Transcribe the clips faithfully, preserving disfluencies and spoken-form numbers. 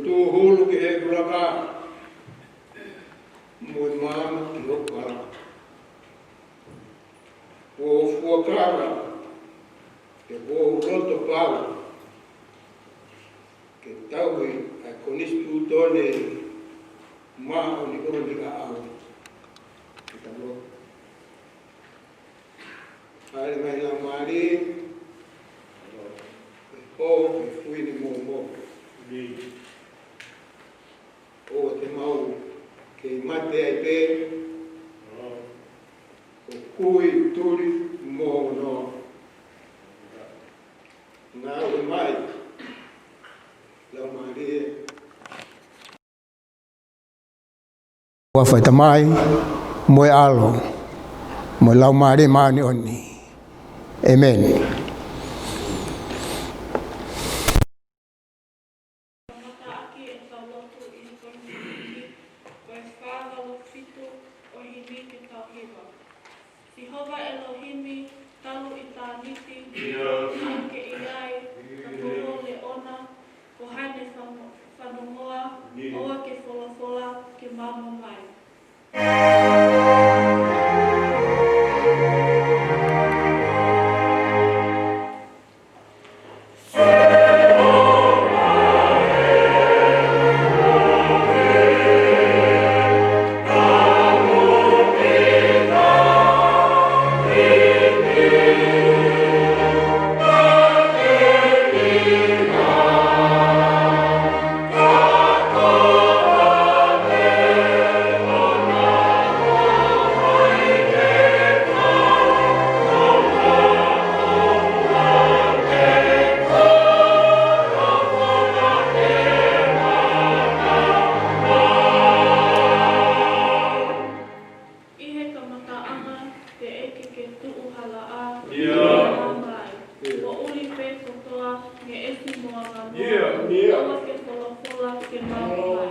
Tuʻu hulu ki he kulaka, mo e maama ki hoku hala. Kuo u fuakava pea kuo u loto pau ke tauhi ʻa e konisitūtone māʻoniʻoni ʻaʻau. Ke tau lotu. Haʻele mai Laumālie, ʻo e hō ʻo e fuini mōmō. ʻOua te mau kei mate ai pē, ʻo kui, tuli mo ono. Ngāue mai, Laumālie. ʻI he huafa ʻo e Tamai, mo e ʻAlo, mo e Laumālie Māʻoniʻoni. ʻĒmeni. Kamataʻaki ʻetau lotu ʻi he ko e himi, ko e fā valu fitu ʻo e himi ke tau hiva. Sihova ʻElohimi, talu ʻitāniti, ʻoku ke ʻi ai, ka ko ho leʻona, ko hai ʻe fano-, fanongoa, ʻoua ke folofola, ke maama mai. ʻI he kamataʻanga, teʻeki ke tuʻu ha laʻā, ʻio, ʻi he ʻaho ni. Poʻuli pē kotoa, ngeʻesi mo angamoa, ʻio, ʻio, ʻoua ke folofola, ke maama mai.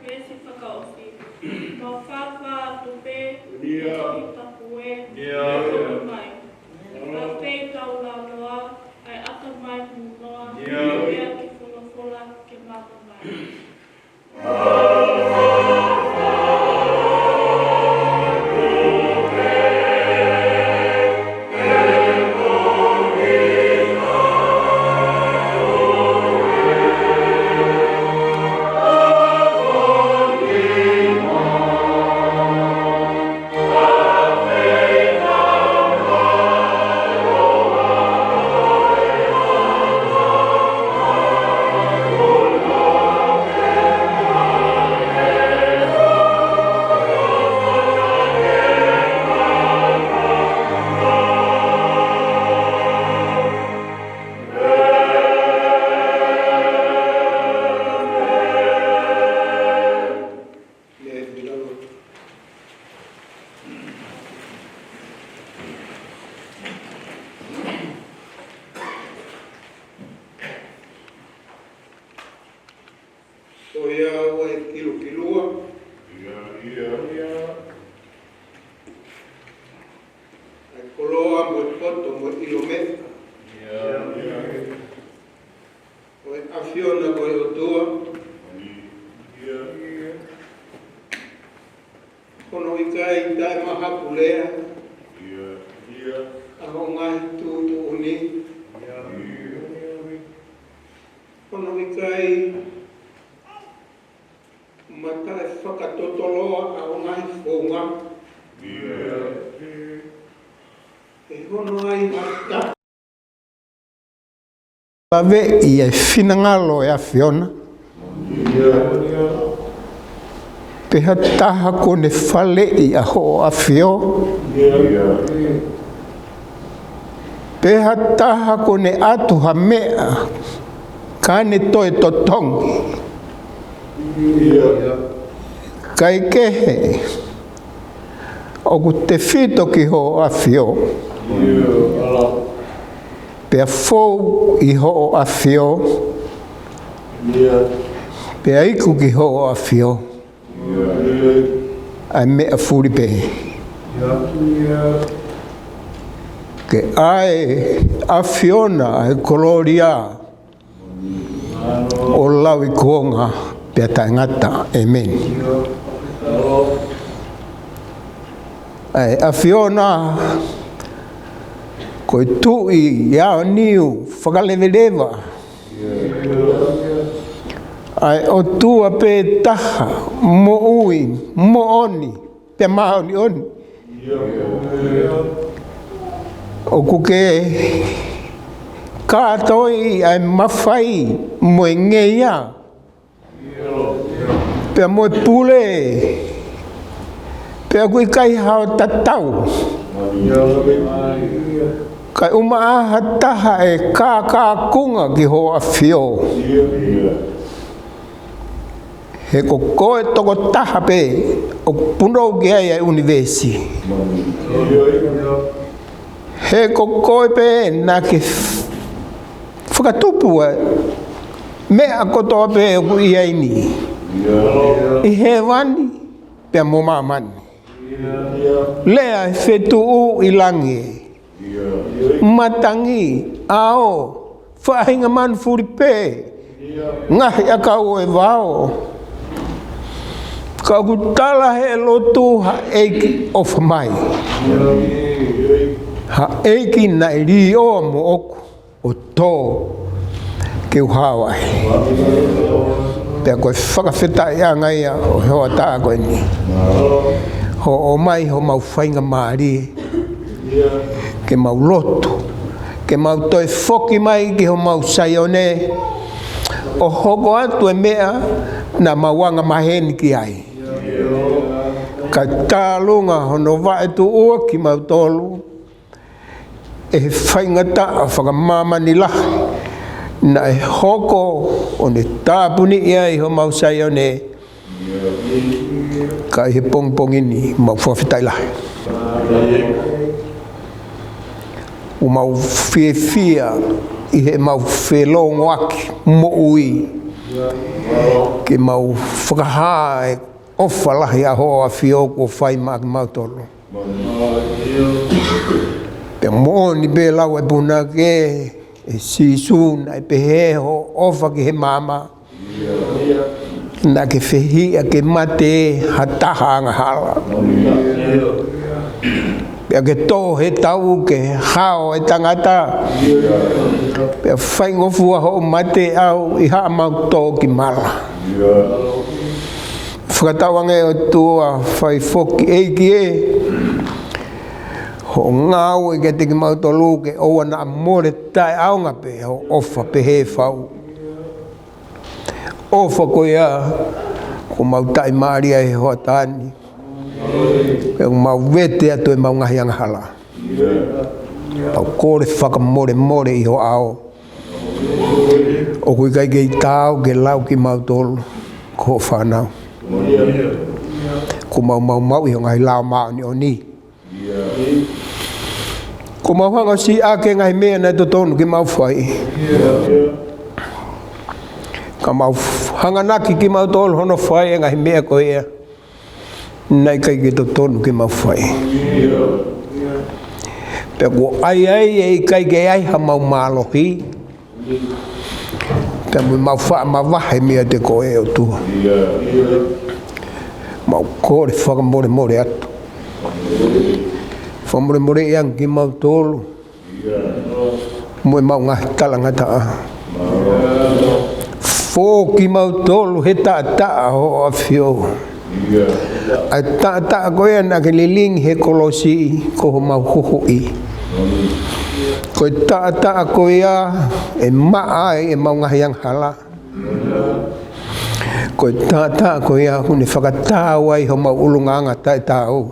Veesi fakaʻosi. Mau fāfā atu pē, ʻio, ʻi he Tohi Tapu ē, ʻio, ʻio, ʻomai. Ka pei tau laloa, ʻai ʻata mai munoa, ʻio, ʻoua ke folofola, ke maama mai. Ko ia ʻoku kilukilua. ʻIo, ʻio. ʻA e koloa mo e poto mo e ʻilo meʻa. ʻIo, ʻio. ʻO e ʻAfiona ko e ʻOtua. ʻIo, ʻio. Hono ʻikai taʻemahakulea. ʻIo, ʻio. ʻA hoʻo ngaahi tuʻutuʻuni. ʻIo, ʻio. Hono ʻikai mataʻefakatotoloa ʻa hoʻo ngaahi founga. ʻIo. ʻE hono ʻai ha taha lave ʻi he finangalo ʻo e ʻAfiona. ʻIo. Pe ha taha kuo ne faleʻi ʻa Hoʻo ʻAfio? Pe ha taha kuo ne ʻatu ha meʻa ka ne toe totongi? Kae kehe, ʻoku tefito ki Hoʻo ʻAfio, pea fou ʻi Hoʻo ʻAfio, pea iku ki Hoʻo ʻAfio ʻa e meʻa fuli pē, ke ʻa e ʻAfiona ʻa e kolōlia ʻo lauikuonga pea taʻengata. ʻĒmeni. ʻA e ʻAfiona, ko e Tuʻi aoniu fakaleveleva, ʻa e ʻOtua pē taha, moʻui, moʻoni pea māʻoniʻoni. ʻOku ke kātoi ʻa e mafai mo e ngeia, pea mo e pule, pea ʻoku ʻikai hao tatau. Kae ʻumaʻā ha taha ʻe kākākunga ki Hoʻo ʻAfio, he ko koe tokotaha pē ʻoku punou ki ai ʻa e ʻunivēsi. He ko koe pē naʻa ke f-, fakatupu ʻa e meʻa kotoa pē ʻoku ʻi ai ni, ʻi hēvani pea mo māmani. Lea ʻa e fetuʻu ʻi langi, matangi, ʻao, faʻahinga manu fuli pē, ngaahi ʻakau ʻo e vao. Ka ʻoku tala ʻe he lotu ha ʻEiki ʻofa mai, ha ʻEiki naʻe līʻoa moʻoku ʻo tō ke u hao ai. Pea ko e fakafetaʻiʻanga ia ʻo e hoʻatā ko eni, hoʻo ʻomai homau faingamālie ke mau lotu, ke mau toe foki mai ki homau Saione, ʻo hoko atu e meʻa naʻa mau angamaheni ki ai. Kae tālunga hono vaetuʻua kimautolu ʻe he faingataʻa fakamāmani lahi naʻe hoko ʻo ne tāpuniʻi ai homau Saione. Ka ʻi he pongipongi ni, mau fakafetaʻi lahi. ʻOku mau fiefia ʻi heʻemau felongoaki moʻui, ke mau fakahā e ʻofa lahi ʻa Hoʻo ʻAfio kuo fai maʻa kimautolu. Pea moʻoni pē lau ʻa e punake, ʻe Sīsū, naʻe pehē hoʻo ʻofa ki he maama, naʻa ke fehiʻa ke mate ha taha angahala, pea ke tō he tau ke hao e tangata, pea faingofua hoʻo mate ʻau ʻi haʻamau tō ki mala. Fakatauange ʻOtua, fai foki ʻEiki ē hoʻo ngāue kiate kimautolu, ke ʻoua naʻa mole taʻeʻaonga pē hoʻo ʻofa pehē fau. ʻOfa ko ia kuo mau taʻimālie ai he hoʻatā ni, pea mau vete atu ʻemau ngaahi angahala. Mau kole fakamolemole ʻi ho ʻao. ʻOku ʻikai kei taau ke lau kimautolu ko hoʻo fānau. Kuo mau maumauʻi ho ngaahi lao māʻoniʻoni. Kuo mau hanga ʻo siʻaki e ngaahi meʻa naʻe totonu ke mau fai, ka mau f-, hanganaki kimautolu hono fai e ngaahi meʻa ko ia naʻe ʻikai ke totonu ke mau fai. Pea kuo ʻai ai ʻe ʻikai ke ʻi ai hamau mālohi, pea mo ʻemau faʻa mavahe meiate koe ʻOtua. Mau kole fakamolemole atu. Fakamolemoleʻi ange kimautolu mo ʻemau ngaahi talangataʻa. Foki kimautolu he taʻataʻa ʻo Hoʻo ʻAfio, ʻa e taʻataʻa ko ia naʻa ke lilingi he kolosi ko homau huhuʻi. Ko e taʻataʻa ko ia ʻe maʻa ai ʻemau ngaahi angahala. Ko e taʻataʻa ko ia ʻoku ne fakatau ai homau ʻulungaanga taʻetaau.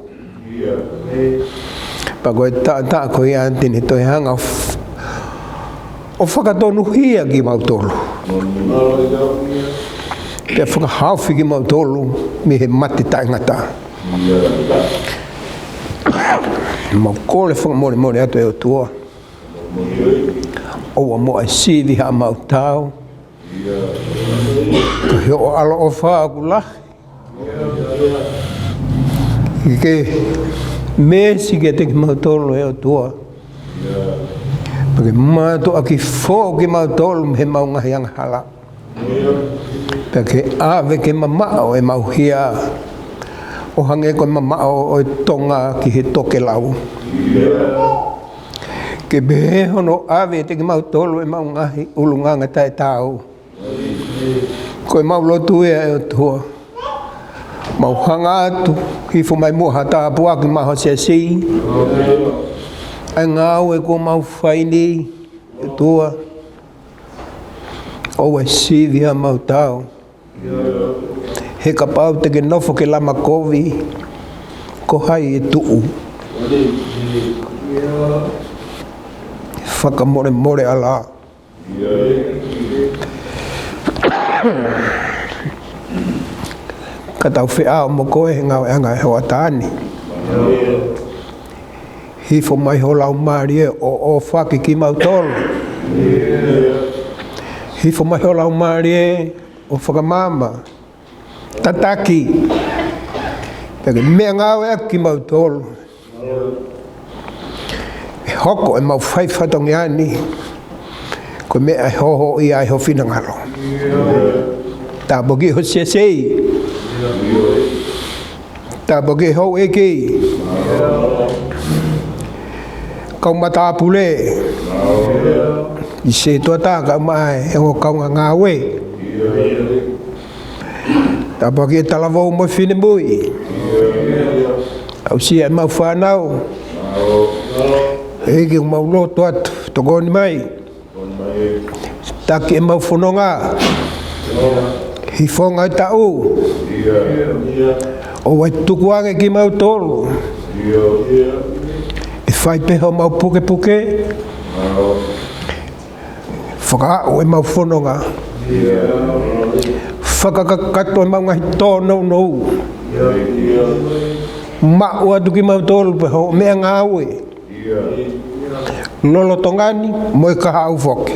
Pea ko e taʻataʻa ko ia te ne toe hanga ʻo f-, ʻo fakatonuhia kimautolu. Pea fakahaofi kimautolu mei he mate taʻengata. Mau kole fakamolemole atu ʻe ʻOtua. ʻOua muʻa ʻe sivi haʻamau tau. Ka ko hoʻo ʻaloʻofa ʻoku lahi. Ke ke meesi kiate kimautolu ʻe ʻOtua. Pea ke mātuʻaki foʻou kimautolu mei heʻemau ngaahi angahala. Pea ke ʻave ke mamaʻo ʻemau hia. ʻO hangē ko e mamaʻo ʻo e tonga ki he tokelau. Ke pehē hono ʻave ʻiate kimautolu ʻemau ngaahi ʻulungaanga taʻetaau. Ko ʻemau lotu ia ʻe ʻOtua. Mau hanga atu, hifo mai muʻa ha tāpuaki maʻa ho siasi. ʻA e ngāue kuo mau fai ni ʻe ʻOtua. ʻOua ʻe sivi haʻamau tau. He kapau te ke nofo ke lama kovi, ko hai ʻe tuʻu? Fakamolemole ʻalā. Ka tau feʻao mo koe he ngāueʻanga ʻo e hoʻatā ni. Hifo mai ho Laumālie ʻo ʻōfaki kimautolu. Hifo mai ho Laumālie ʻo fakamaama. Tataki. Pea ke meʻangāueʻaki kimautolu. ʻE hoko ʻemau fai fatongia ni ko e meʻa ʻe hohoʻi ai ho finangalo. Tāpuakiʻi ho siasi. Tāpuakiʻi houʻeiki. Kau matāpule. ʻI he setuata kae ʻumaʻā e ongo kaungāngāue. Tāpuakiʻi e talavou mo e finemui. Aʻusia ʻemau fānau. ʻEiki, ʻoku mau lotu atu, tokoni mai. Taki ʻemau fononga. Hifonga e taʻu. ʻOua ʻe tukuange kimautolu. ʻE fai pē homau pukepuke. Fakaaʻu ʻemau fononga. Fakakakato ʻemau ngaahi tōnounou. Maʻu atu kimautolu pē ho meʻangāue. Lolotonga ni mo e kahaʻu foki.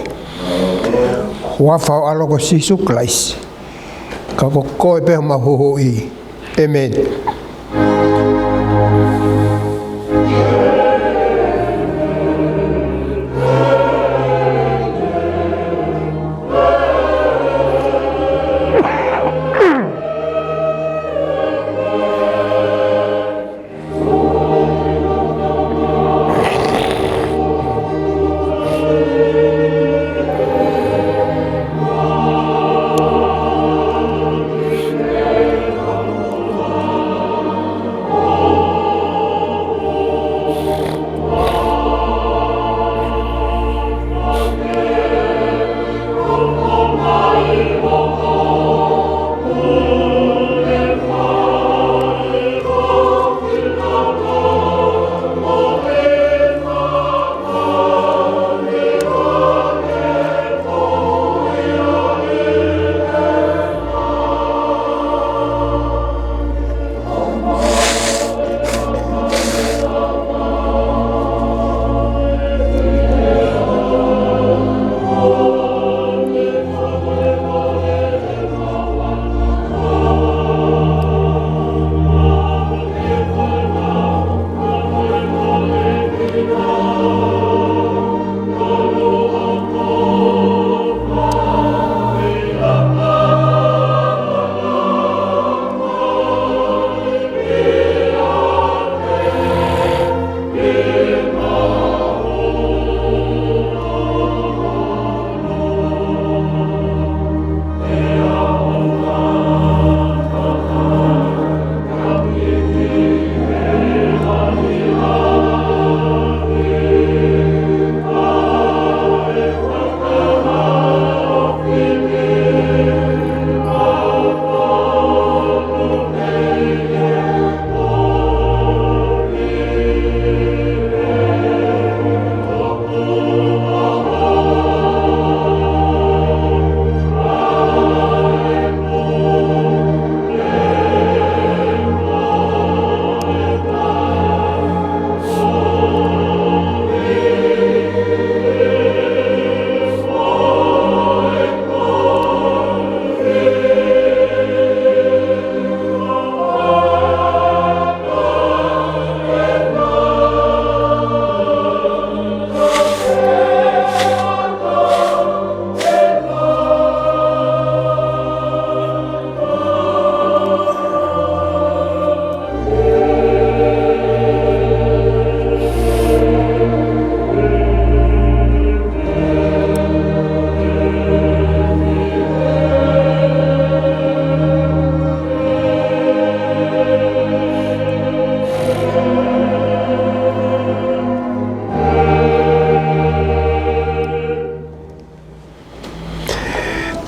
Huafa ho ʻAlo ko Sīsū Kalaisi. Ka ko koe pē homau huhuʻi. ʻĒmeni.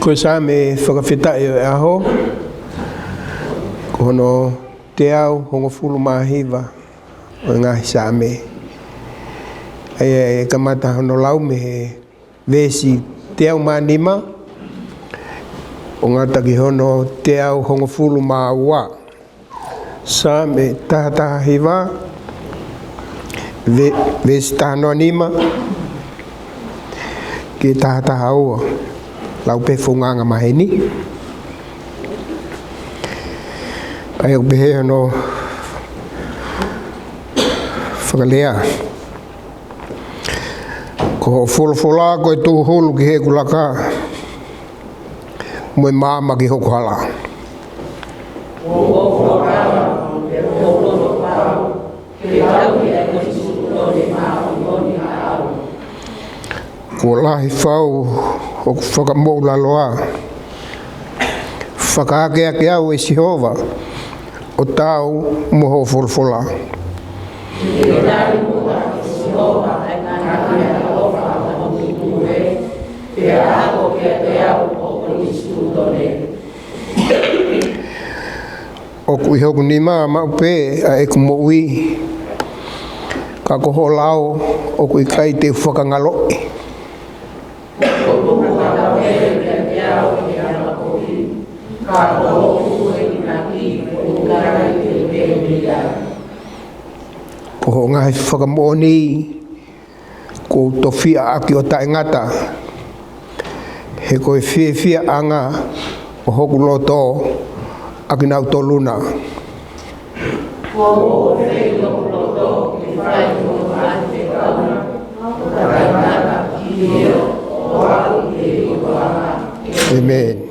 Ko e Saame fakafetaʻi ʻo e ʻaho, ko hono teau hongofulu mā hiva ʻo e ngaahi Saame. ʻA ia ʻe kamata hono lau mei he veesi teau mā nima, ʻo ngata ki hono teau hongofulu mā ua. Saame taha taha hiva, ve-, veesi taha noa nima ki he taha taha ua. Lau pē founga angamaheni. ʻA ia ʻoku pehē hono fakalea: Ko hoʻo folofola ko e tūhulu ki heʻeku laka, mo e maama ki hoku hala. Kuo lahi fau hoku fakamoʻulaloa. Fakaakeake au, ʻe Sihova, ʻo taau mo hoʻo folofola. ʻOku ʻi hoku nima maʻu pē ʻa ʻeku moʻui, ka ko hoʻo lao ʻoku ʻikai te u fakangaloʻi. Ko hoʻo ngaahi fakamoʻoni kuo u tofiʻa ʻaki ʻo taʻengata, he ko e fiefiaʻanga ʻo hoku loto ʻa kinautolu na. ʻĒmeni.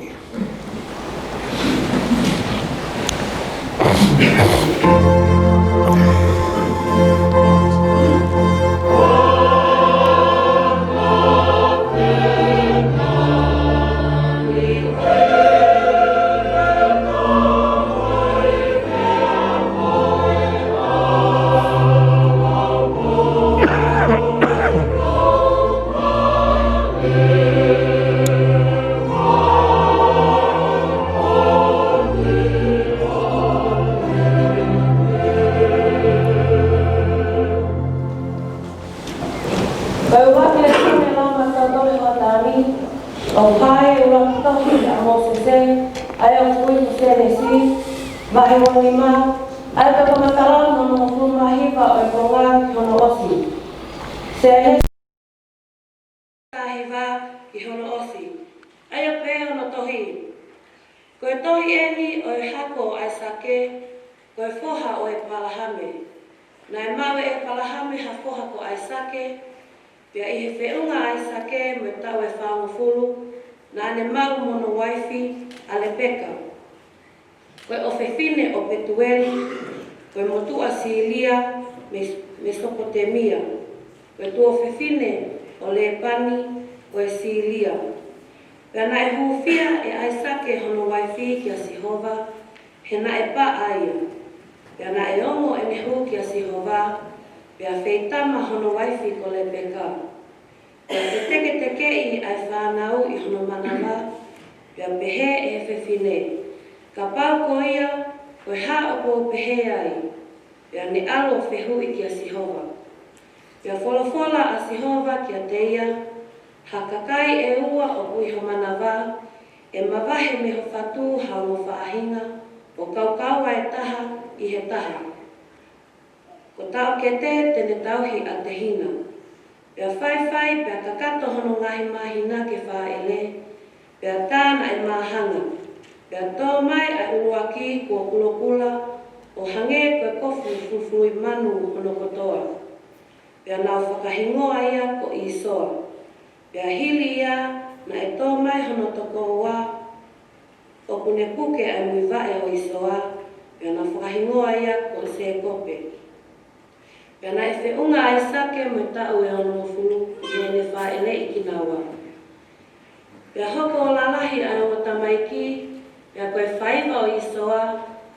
Ko e ʻuluaki lēsoni ʻa e Lau Matatau Tohi Hoʻatā ni, ʻoku hā ʻi he ʻuluaki tohi ʻa Mōsese, ʻa ia ʻoku ui ko Sēnesi, vahe ua nima, ʻa ia ko e kamata lau mei hono hongofulu mā hiva ʻo e konga ki hono ʻosi. Sēnesi taha hiva ki hono ʻosi. ʻA ia ʻoku pehē hono tohi: Ko e tohi eni ʻo e hako ʻo ʻAisake, ko e foha ʻo ʻĒpalahame. Naʻe maʻu ʻe ʻĒpalahame ha foha ko ʻAisake, pea ʻi he feʻunga ʻa ʻAisake mo e taʻu ʻe fāngofulu, naʻa ne maʻu mo hono uaifi ʻa Lepeka, ko e ʻofefine ʻo Petueli, ko e motuʻa Sīlia, Mes-, Mesopotemia, ko e tuofefine ʻo Lēpani, ko e Sīlia. Pea naʻe hūfia ʻe ʻAisake hono uaifi kia Sihova, he naʻe paʻa ia. Pea naʻe ongo ʻene hū kia Sihova, pea feitama hono uaifi ko Lepeka. Pea feteketekeʻi ʻa e fānau ʻi hono manava, pea pehē ʻe he fefine: Kapau ko ia, ko e hā ʻoku ou pehē ai? Pea ne ʻalu ʻo fehuʻi kia Sihova. Pea folofola ʻa Sihova kiate ia: Ha kakai ʻe ua ʻoku ʻi ho manava, ʻe mavahe mei ho fatu ha ongo faʻahinga, ʻo kaukaua ʻe taha ʻi he taha. Ko taʻokete te ne tauhi ʻa Tehina. Pea faifai, pea kakato hono ngaahi māhina ke fāʻele, pea tā naʻe māhanga. Pea tō mai ʻa e ʻuluaki kuo kulokula, ʻo hangē ko e kofu fulufuluʻi manu hono kotoa. Pea nau fakahingoa ia ko ʻĪsoa. Pea hili ia, naʻe tō mai hono tokoua, ʻoku ne puke ʻa e muivaʻe ʻo ʻĪsoa, pea nau fakahingoa ia ko Sēkope. Pea naʻe feʻunga ʻa ʻAisake mo e taʻu ʻe onongofulu ʻi heʻene fāʻeleʻi kinaua. Pea hoko ʻo lalahi ʻa e ongo tamaiki, pea ko e faiva ʻo ʻĪsoa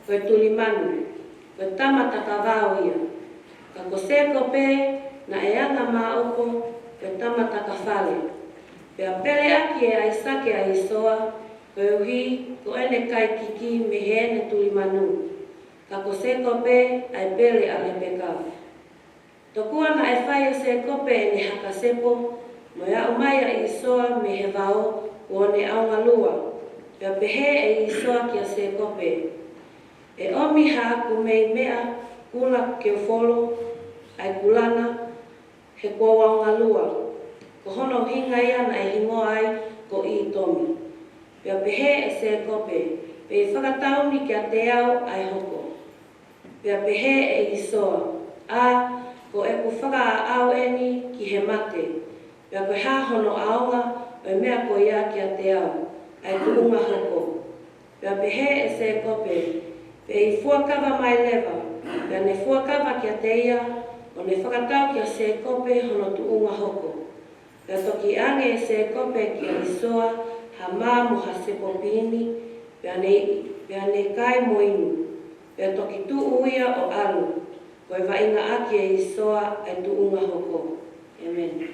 ko e tuli manu, ko e tama takavao ia. Ka ko Sēkope naʻe anga māʻopo, ko e tama taka fale. Pea peleʻaki ʻe ʻAisake ʻa ʻĪsoa, koeʻuhi ko ʻene kai kiki mei heʻene tuli manu, ka ko Sēkope ʻa e pele ʻa Lepeka. Tokua naʻe fai ʻe Sēkope ʻene haka sepo, mo e aʻu mai ʻa ʻĪsoa mei he vao kuo ne ʻaonga lua. Pea pehē ʻe ʻĪsoa kia Sēkope, ʻE ʻomi haʻaku mei meʻa kula ke u folo ʻa e kulana, he kuo u ʻaonga lua. Ko hono ʻuhinga ia naʻe hingoa ai ko ʻĪtomi. Pea pehē ʻe Sēkope, Pea ʻe fakatauni kiate au ʻa e hoko. Pea pehē ʻe ʻĪsoa, ʻĀ, ko ʻeku fakaaʻau eni ki he mate, pea ko e hā hono ʻaonga ʻo e meʻa ko ia kiate au, ʻa e tuʻunga hoko? Pea pehē ʻe Sēkope, Pea ʻe fuakava mai leva. Pea ne fuakava kiate ia, ʻo ne fakatau kia Sēkope hono tuʻunga hoko. Pea toki ʻange ʻe Sēkope kia ʻĪsoa ha mā mo ha sepo pini, pea ne, pea ne kai mo inu. Pea toki tuʻu ia ʻo ʻalu, ko e vaʻinga ʻaki ʻe ʻĪsoa ʻa e tuʻunga hoko. ʻĒmeni.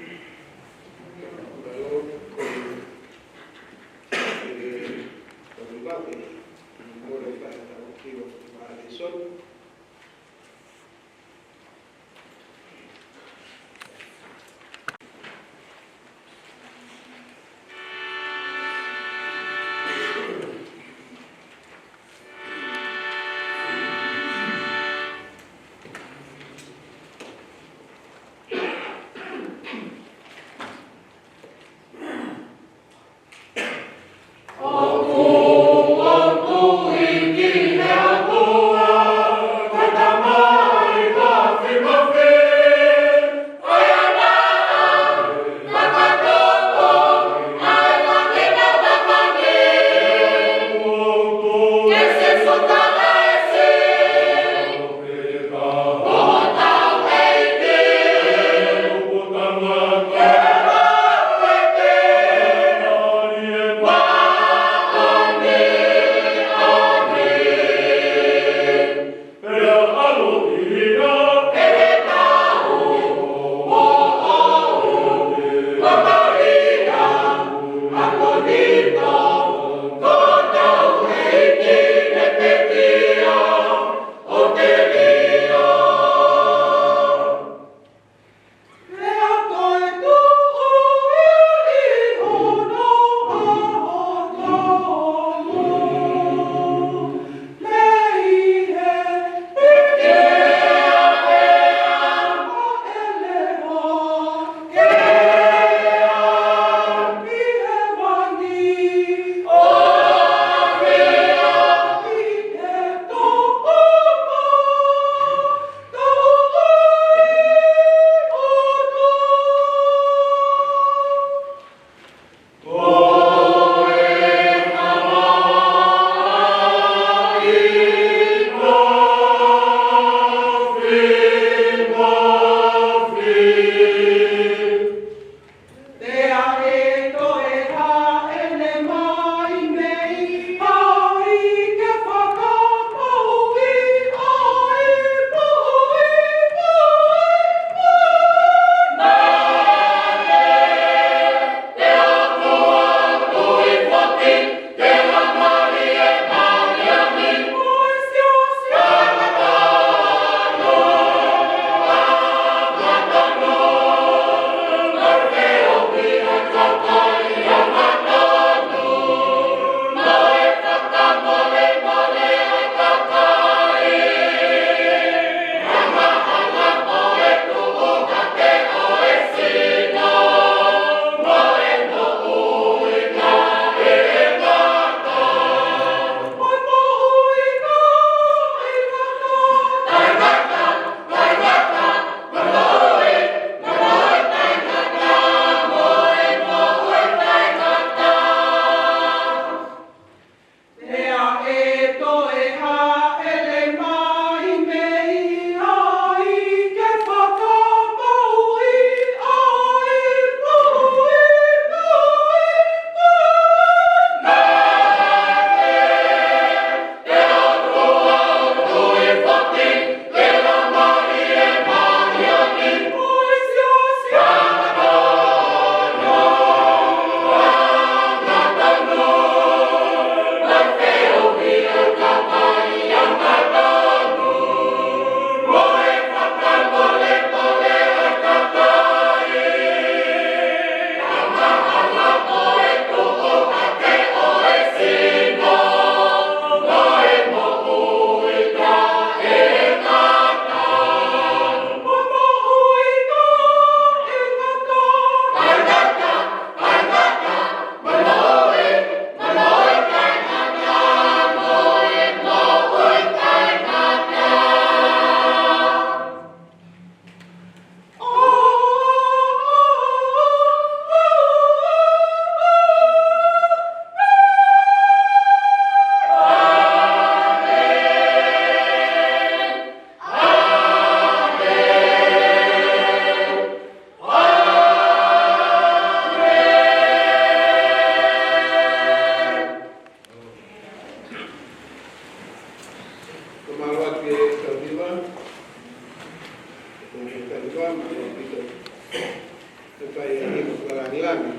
Ko e taimi ko ē ʻoku ʻi ai ʻaupito ʻa e fai ʻa e nima fakalāngilangi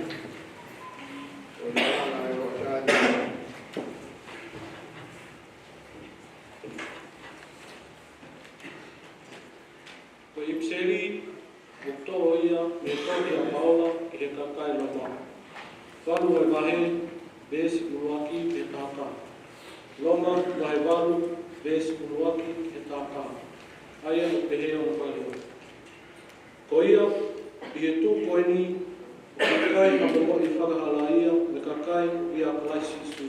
ʻo e malanga ʻa e ʻOtua ni. Ko e ʻipiseli ʻoku toʻo ia mei he tohi ʻa Paula ki he kakai Loma. Valu ʻo e vahe, veesi ʻuluaki ki he taha taha. Loma vahe valu, veesi ʻuluaki ki he taha taha. ʻA ia ʻoku pehē hono fakalea. Ko ia, ʻi he tuʻu ko eni, ʻoku ʻikai ha momoʻi fakahalaia mo e kakai ʻia Kalaisi Sīsū.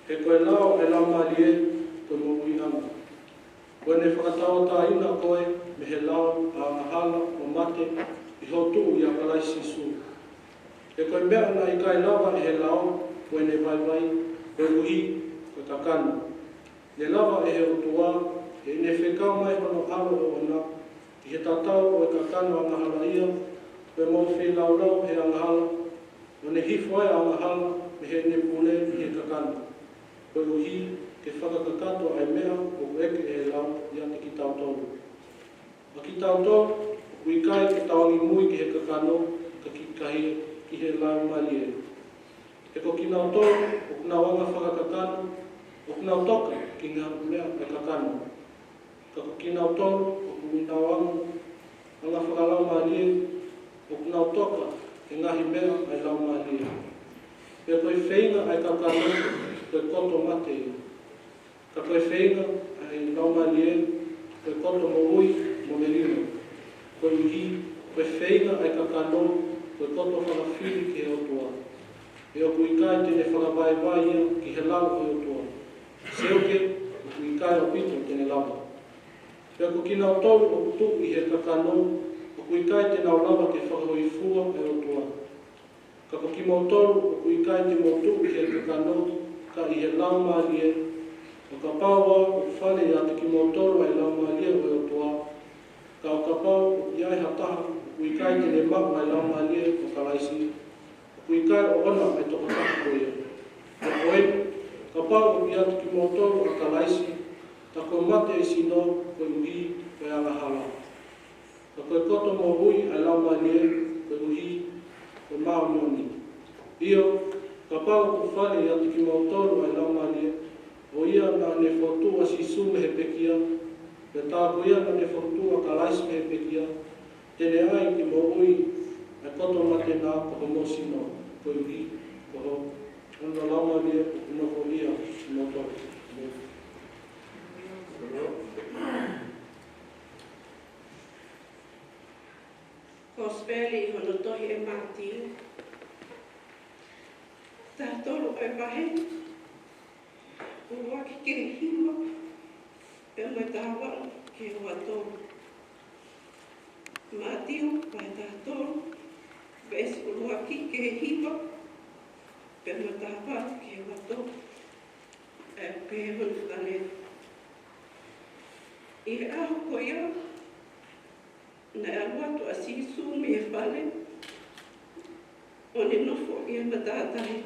He ko e lao ʻa e Laumālie ko e moʻuiʻanga. Kuo ne fakatauʻatāina koe mei he lao ʻa e angahala mo e mate ʻi hoʻo tuʻu ʻia Kalaisi Sīsū. He ko e meʻa naʻe ʻikai lava ʻe he lao, kuo ne vaivai, koeʻuhi ko e kakano. Ne lava ʻe he ʻOtua, heʻene fekau mai hono ʻAlo ʻoʻona, ʻi he tatau ʻo e kakano angahalaʻia, ko e mau feilaulau he angahala, ʻo ne hifo ai ʻa e angahala mei heʻene pule ʻi he kakano, koeʻuhi ke fakakakato ʻa e meʻa ʻoku ʻeke ʻe he lao ʻiate kitautolu. ʻA kitautolu, ʻoku ʻikai ke tau angimui ki he kakano, ka ki, ka ki he, ki he Laumālie. He ko kinautolu ʻoku nau anga fakakakano, ʻoku nau toka ki he ngaahi meʻa ʻa e kakano. Ka ko kinautolu ʻoku nau anga, anga fakalaumālie, ʻoku nau toka ki he ngaahi meʻa ʻa e Laumālie. Pea ko e feinga ʻa e kakano, ko e koto mate ia. Ka ko e feinga ʻa e Laumālie, ko e koto moʻui mo melino. Koeʻuhi, ko e feinga ʻa e kakano, ko e koto fakafili ki he ʻOtua. He ʻoku ʻikai te ne fakavaivai ia ki he lao ʻo e ʻOtua. Seuke, ʻoku ʻikai ʻaupito te ne lava. Pea ko kinautolu ʻoku tuʻu ʻi he kakano, ʻoku ʻikai te nau lava ke fakahōifua ʻa e ʻOtua. Ka ko kimoutolu ʻoku ʻikai te mou tuʻu ʻi he kakano, ka ʻi he Laumālie, ʻo kapau ʻoku fale ʻiate kimoutolu ʻa e Laumālie ʻo e ʻOtua, ka ʻo kapau ʻoku ʻi ai ha taha ʻoku ʻikai te ne maʻu ʻa e Laumālie ʻo Kalaisi, ʻoku ʻikai ʻoʻona ʻa e tokotaha ko ia. Pea ko eni, kapau ʻoku ʻiate kimoutolu ʻa Kalaisi, tā kuo mate ʻa e sino koeʻuhi ko e angahala. Ka ko e koto moʻui ʻa e Laumālie koeʻuhi ko e māʻoniʻoni. ʻIo, kapau ʻoku fale ʻiate kimoutolu ʻa e Laumālie, ʻa ia naʻa ne fokotuʻu ʻa Sīsū mei he pekia, pea tā ko ia naʻa ne fokotuʻu ʻa Kalaisi mei he pekia, te ne ʻai ke moʻui ʻa e koto mate na ko homou sino, koeʻuhi ko hono Laumālie ʻoku nofoʻia ʻiate kimoutolu. Kosipeli ʻi hono tohi ʻe Mātiu. Taha tolu ʻo e vahe, ʻuluaki ki he hiva, pea mo e taha valu ki he ua tolu. Mātiu vahe taha tolu, veesi ʻuluaki ki he hiva, pea mo e taha valu ki he ua tolu. ʻE pehē hono fakalea. ʻI he ʻaho ko ia, naʻe ʻalu atu ʻa Sīsū mei he fale, ʻo ne nofo ʻi he matātahi.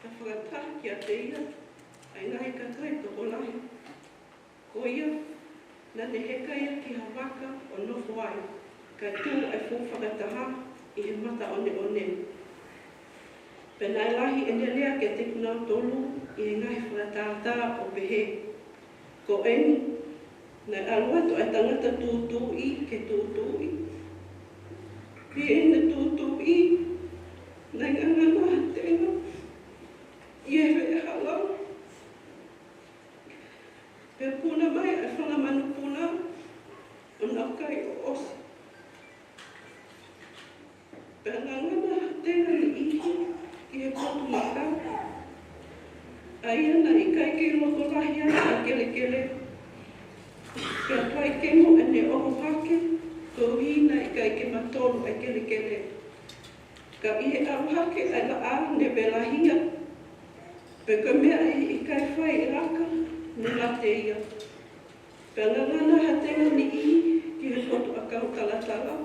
Ka fakataha kiate ia ʻa e ngaahi kakai tokolahi. Ko ia, naʻa ne heka ia ki ha vaka ʻo nofo ai, kae tuʻu ʻa e fuʻu fakataha ʻi he mata ʻoneʻone. Pea naʻe lahi ʻene lea kiate kinautolu ʻi he ngaahi fakatātā ʻo pehē, Ko eni, naʻe ʻalu atu ʻa e tangata tūtuuʻi ke tūtuuʻi. Pea ʻi heʻene tūtuuʻi, naʻe ngangana ha tenga ʻi he veʻehala. Pea puna mai ʻa e fanga manupuna ʻo nau kai ʻo ʻosi. Pea ngangana ha tenga niʻihi ki he potu maka, ʻa ia naʻe ʻikai ke loto lahi ai ʻa e kelekele. Pea tuai kemo ʻene ʻoho hake, koeʻuhi naʻe ʻikai ke matolu ʻa e kelekele. Ka ʻi he ʻalu hake ʻa e laʻā ne velahi ia, pea ko e meʻa ʻe ʻikai fai ʻe laka, ne mate ia. Pea ngangana ha tenga niʻihi ki he potu ʻakau talatala,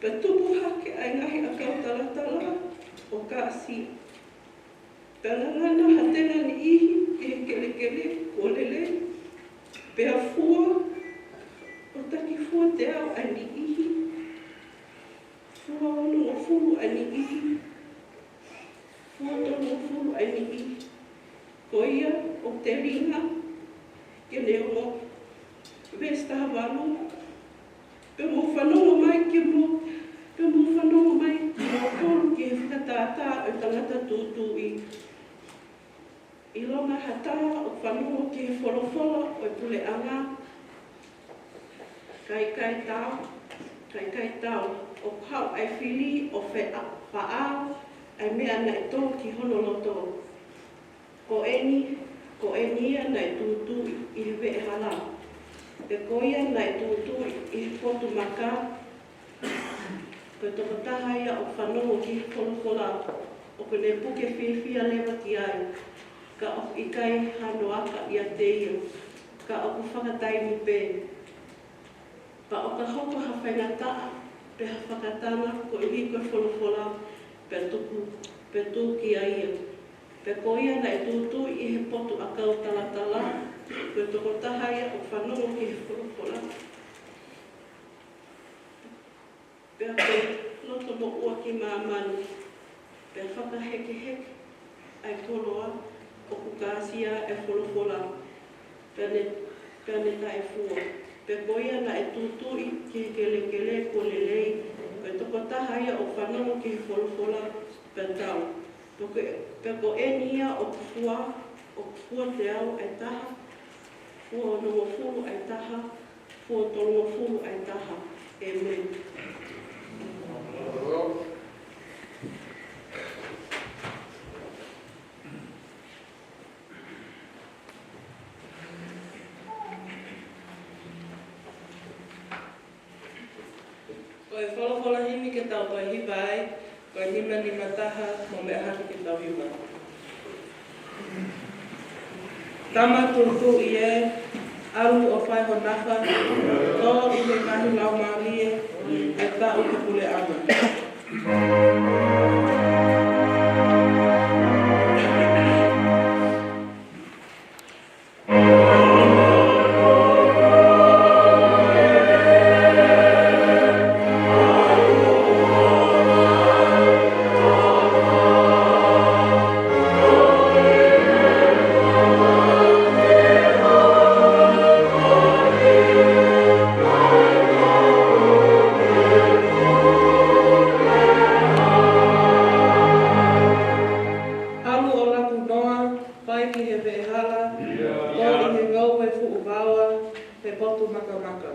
pea tupu hake ʻa e ngaahi ʻakau talatala ʻo kāsia. Pea ngangana ha tenga niʻihi ki he kelekele kuo Pea fua ʻo taki fua teau ʻa e niʻihi, fua onongofulu ʻa e niʻihi, fua tolungofulu ʻa e niʻihi. Ko ia ʻoku telinga ke ne ongoʻi. Veesi taha valu. Pea mou fanongo mai ke mou, pea mou fanongo mai ke mou tolu ki he fakatātā ʻo e tangata tūtuuʻi. ʻIlonga ha taha ʻoku fanongo ki he folofola ʻo e puleʻanga, kae ʻikai tau, kae ʻikai tau, ʻoku haʻu ʻa e fili ʻo feʻa-, faʻao ʻa e meʻa naʻe tō ki hono loto. Ko eni, ko eni ia naʻe tūtuuʻi ʻi he veʻehala, pea ko ia naʻe tūtuuʻi ʻi he potu maka, ko e tokotaha ia ʻoku fanongo ki he folofola, ʻoku ne puke fiefia leva ki ai, ka ʻoku ʻikai hano aka ʻiate ia, ka ʻoku fakataimi pē. Pea ʻo ka hoko ha faingataʻa, pe ha fakatanga, koeʻuhi ko e folofola, pea tuku, pea tuku ki ai ia. Pea ko ia naʻe tūtuuʻi ʻi he potu ʻakau talatala, ko e tokotaha ia ʻoku fanongo ki he folofola, pea ko e loto moʻua ki māmani, pea fakahekeheke ʻa e koloa ʻoku kāsia ʻa e folofola, pea ne, pea ne taʻefua. Pea ko ia naʻe tūtuuʻi ki he kelekele kuo lelei, ko e tokotaha ia ʻoku fanongo ki he folofola, pea tau. Pea ko, pea ko eni ia ʻoku fua, ʻoku fua teau ʻa e taha, fua onongofulu ʻa e taha, fua tolungofulu ʻa e taha. ʻĒmeni. Ko e folofola himi ke tau toe hiva ai, ko e nima nima taha, mou meʻa hake ke tau hiva. Tama tūtuuʻi ē, ʻalu ʻo fai ho nafa, tō ʻi he ngaahi laumālie, ʻa e taʻu ʻo e puleʻanga. ʻAlu ʻo laku noa, fai ki he veʻehala, tō ʻi he ngoue fuʻu vaoa, he potu makamaka.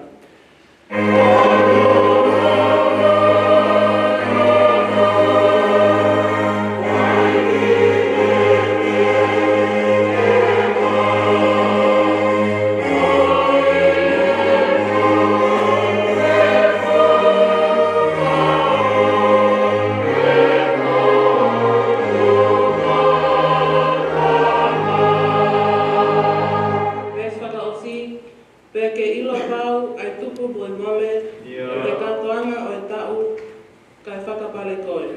Veesi fakaʻosi, pea ke ʻilo pau ʻa e tupu mo e mole, ʻio, ʻo e kātoanga ʻo e taʻu, kae fakapale koe.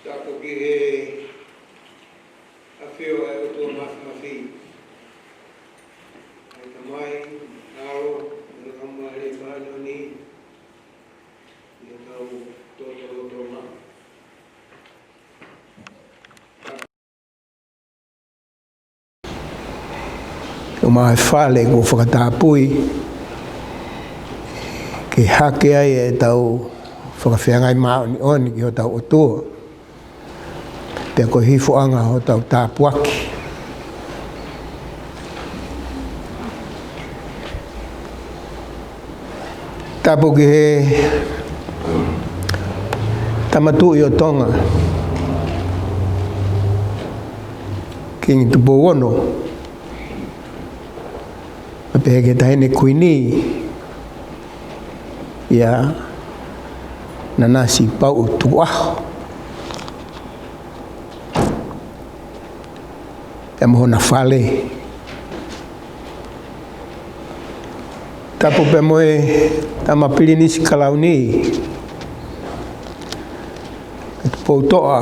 Tapu ki he ʻafio ʻa e ʻOtua Māfimafi, ʻa e Tamai, ʻAlo, mo e Laumālie Māʻoniʻoni, ʻi hotau lotolotonga. ʻOmai fale kuo fakatapui, ke hake ai ʻetau fakafeangai māʻoniʻoni ki hotau ʻOtua. Pea ko e hifoʻanga hotau tāpuaki. Tapu ki he Tama Tuʻi ʻo Tonga, Kingi Tupou Ono, ʻo pehē ki he Taʻahine Kuini, ʻa Nanasipauʻu Tukuʻaho, pea mo hona fale. Tapu pea mo e Tama Pilinisi Kalauni, Tupoutoʻa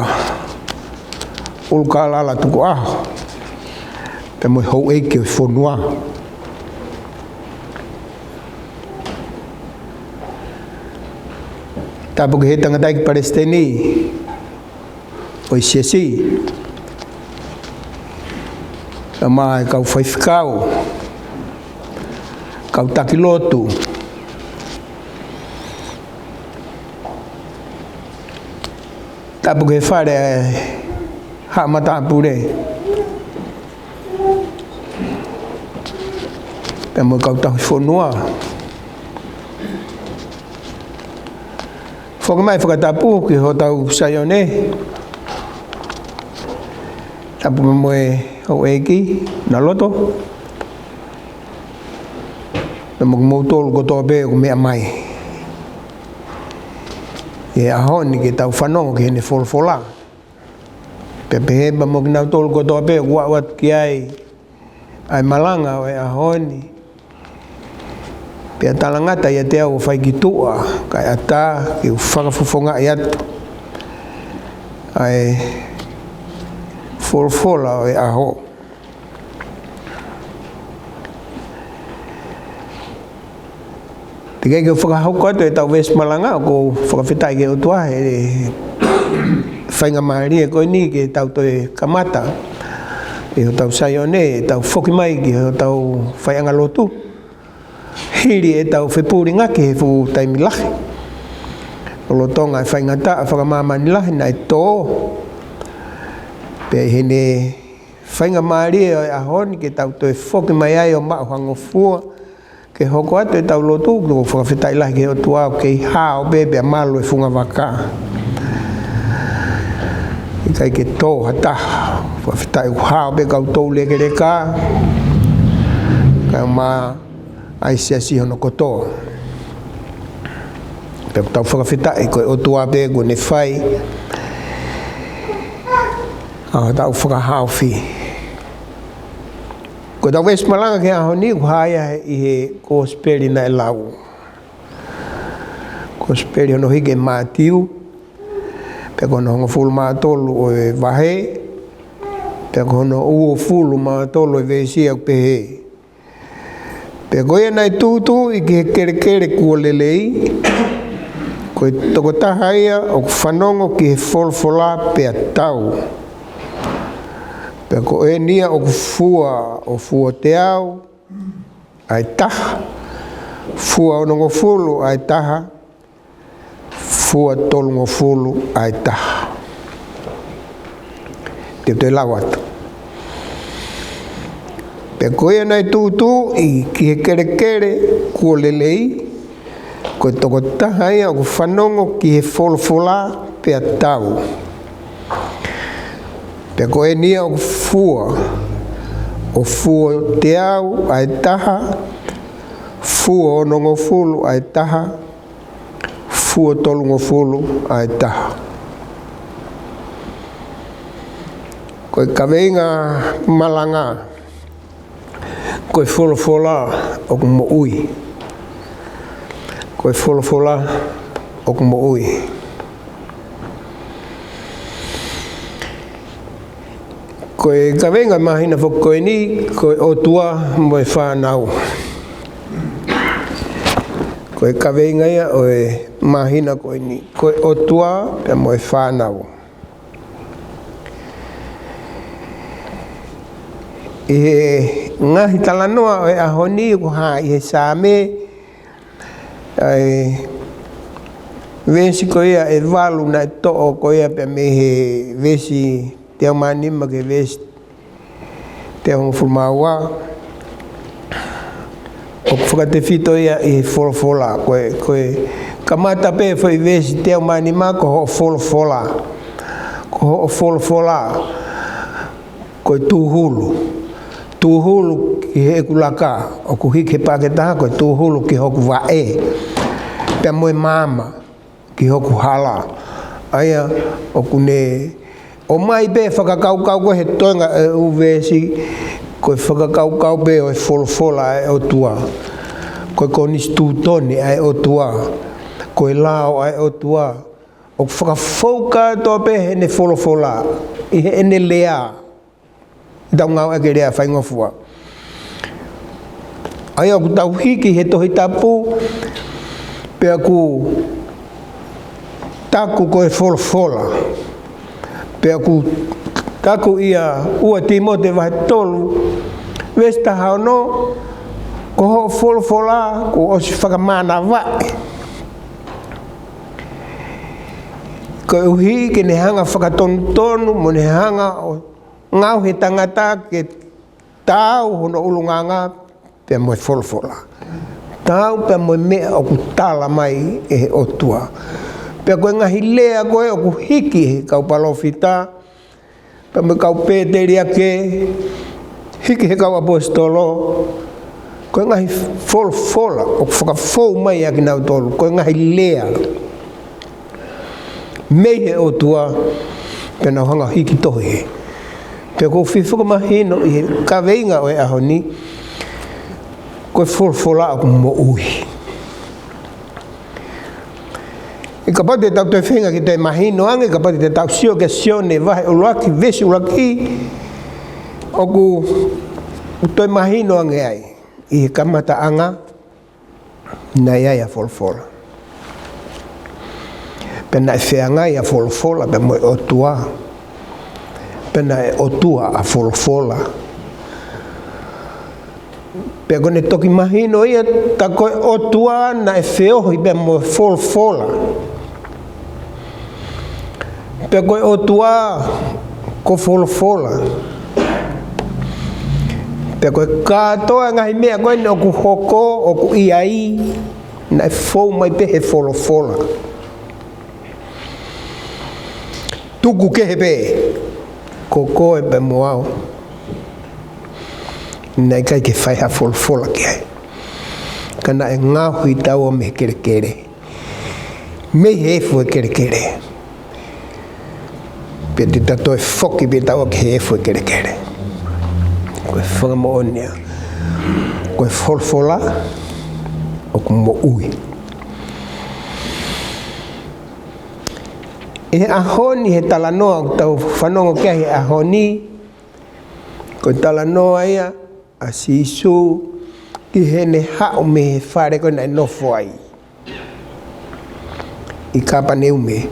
ʻUlukalala Tukuʻaho, pea mo e houʻeiki ʻo e fonua. Tapu ki he Tangataʻeiki Palesiteni ʻo e Siasi, pea mo e kau faifekau, kau taki lotu. Tapu ki he Fale ʻa e Haʻa Matāpule, pea mo e kau tauhi fonua. Foki mai e fakatapu ki hotau Saione. Tapu mo e houʻeiki, Naloto, pea mo kimoutolu kotoa pē ʻoku meʻa mai he ʻaho ni ke tau fanongo ki heʻene folofola. Pea pehē pea mo kinautolu kotoa pē ʻoku aʻu atu ki ai ʻa e malanga ʻo e ʻaho ni. Pea talangata ʻiate au ʻo fai ki tuʻa, kae ʻatā ke u fakafofongaʻi atu ʻa e folofola ʻo e ʻaho. Teʻeki ke u fakahoko atu ʻetau veesi malanga, ʻoku ou fakafetaʻi ki he ʻOtua he faingamālie ko eni ke tau toe kamata ʻi hotau Saione, ʻetau foki mai ki hotau faiʻanga lotu hili ʻetau fepūlingaki he fuʻu taimi lahi. Lolotonga e faingataʻa fakamāmani lahi naʻe tō, pea ʻi heʻene faingamālie ʻo e ʻaho ni ke tau toe foki mai ai ʻo maʻu ha ngofua ke hoko atu ʻetau lotu, ʻoku ou fakafetaʻi lahi ki he ʻOtua ʻoku kei hao pē pea malu e funga vaka. ʻIkai ke tō ha taha. Fakafetaʻi ʻoku hao pē kau toulekeleka, kae ʻumaʻā ʻa e siasi hono kotoa. Pea ʻoku tau fakafetaʻi ko e ʻOtua pē kuo ne fai ʻa hotau fakahaofi. Ko ʻetau veesi malanga ki he ʻaho ni ʻoku hā ia ʻi he Kosipeli naʻe lau. Kosipeli hono hiki ʻe Mātiu, pea ko hono hongofulu mā tolu ʻo e vahe, pea ko hono uofulu mā tolu ʻo e veesi, ʻoku pehē: Pea ko ia naʻe tūtuuʻi ki he kelekele kuo lelei, ko e tokotaha ia ʻoku fanongo ki he folofola pea tau. Pea ko eni ia ʻoku fua, ʻo fua ʻe teau ʻa e taha, fua ʻe onongofulu ʻa e taha, fua ʻe tolungofulu ʻa e taha. Te u toe lau atu. Pea ko ia naʻe tūtuuʻi ki he kelekele kuo lelei, ko e tokotaha ia ʻoku fanongo ki he folofola pea tau. Pea ko eni ia ʻoku fua, ʻo fua ʻe teau ʻa e taha, fua ʻe onongofulu ʻa e taha, fua ʻe tolungofulu ʻa e taha. Ko e kaveinga malanga: Ko e folofola ʻoku moʻui. Ko e folofola ʻoku moʻui. Ko e kaveinga māhina foki ko eni, ko e ʻOtua mo e fānau. Ko e kaveinga ia ʻo e māhina ko eni, ko e ʻOtua pea mo e fānau. ʻI he ngaahi talanoa ʻo e ʻaho ni, ʻoku hā ʻi he Saame, ʻa e veesi ko ia ʻe valu naʻe toʻo ko ia pea mei he veesi teau mā nima ki he veesi teau hongofulu mā ua, ʻoku fakatefito ia ʻi he folofola. Ko e, ko e Kamata pē foʻi veesi teau mā nima, ko hoʻo folofola. Ko hoʻo folofola. Ko e tūhulu. Tūhulu ki heʻeku laka. ʻOku hiki he paʻake ʻe taha, ko e tūhulu ki hoku vaʻe. Pea mo e maama ki hoku hala. ʻA ia ʻoku ne ʻomai pē fakakaukau ko ē he toenga ʻo e ʻū veesi, ko e fakakaukau pē ʻo e folofola ʻa e ʻOtua. Ko e konisitūtone ʻa e ʻOtua. Ko e lao ʻa e ʻOtua. ʻOku fakafou kātoa pē heʻene folofola, ʻi heʻene lea. ʻI heʻetau ngāueʻaki e lea faingofua. ʻA ia ʻoku tau hiki he Tohi Tapu, pea ʻoku taku ko e folofola. Pea ʻoku taku ia ua Tīmote vahe tolu, veesi taha ono, ko hoʻo folofola, kuo ʻosi fakamānavaʻi. Koeʻuhi ke ne hanga fakatonutonu, mo ne hanga ʻo ngaohi e tangata ke taau hono ʻulungaanga pea mo e folofola. Taau pea mo e meʻa ʻoku tala mai ʻe he ʻOtua. Pea ko e ngaahi lea ko ē ʻoku hiki he kau palōfita, pea mo e kau pēteliake, hiki he kau ʻaposetolo, ko e ngaahi folofola ʻoku fakafou mai ʻa kinautolu, ko e ngaahi lea mei he ʻOtua, pea nau hanga hiki tohi. Pea ʻoku ou fie fakamahino ʻi he kaveinga ʻo e ʻaho ni, ko e folofola ʻoku moʻui. ʻE kapau te tau toe feinga ke toe mahino ange, kapau te tau sio ki he Sione vahe ʻuluaki, veesi ʻuluaki, ʻoku toe mahino ange ai. ʻI he kamataʻanga, naʻe ʻi ai ʻa e folofola. Pea naʻe feangai ʻa e folofola pea mo e ʻOtua. Pea naʻe ʻOtua ʻa e folofola. Pea ko ʻene toki mahino ia, tā ko e ʻOtua naʻe feohi pea mo e folofola. Pea ko e ʻOtua ko e folofola. Pea ko e kātoa e ngaahi meʻa ko eni ʻoku hoko, ʻoku ʻi ai, naʻe fou mai pē he folofola. Tuku kehe pē, ko koe pea mo au, naʻe ʻikai ke fai ha folofola ki ai. Ka naʻe ngaohi taua mei he kelekele. Mei he efu e kelekele. Pea te ta toe foki pē taua ki he efu e kelekele. Ko e fakamoʻoni ia. Ko e folofola ʻoku moʻui. ʻI he ʻaho ni, he talanoa ʻoku tau fanongo ki ai he ʻaho ni, ko e talanoa ia ʻa Sīsū ki heʻene haʻu mei he fale ko ē naʻe nofo ai ʻi Kāpaneume.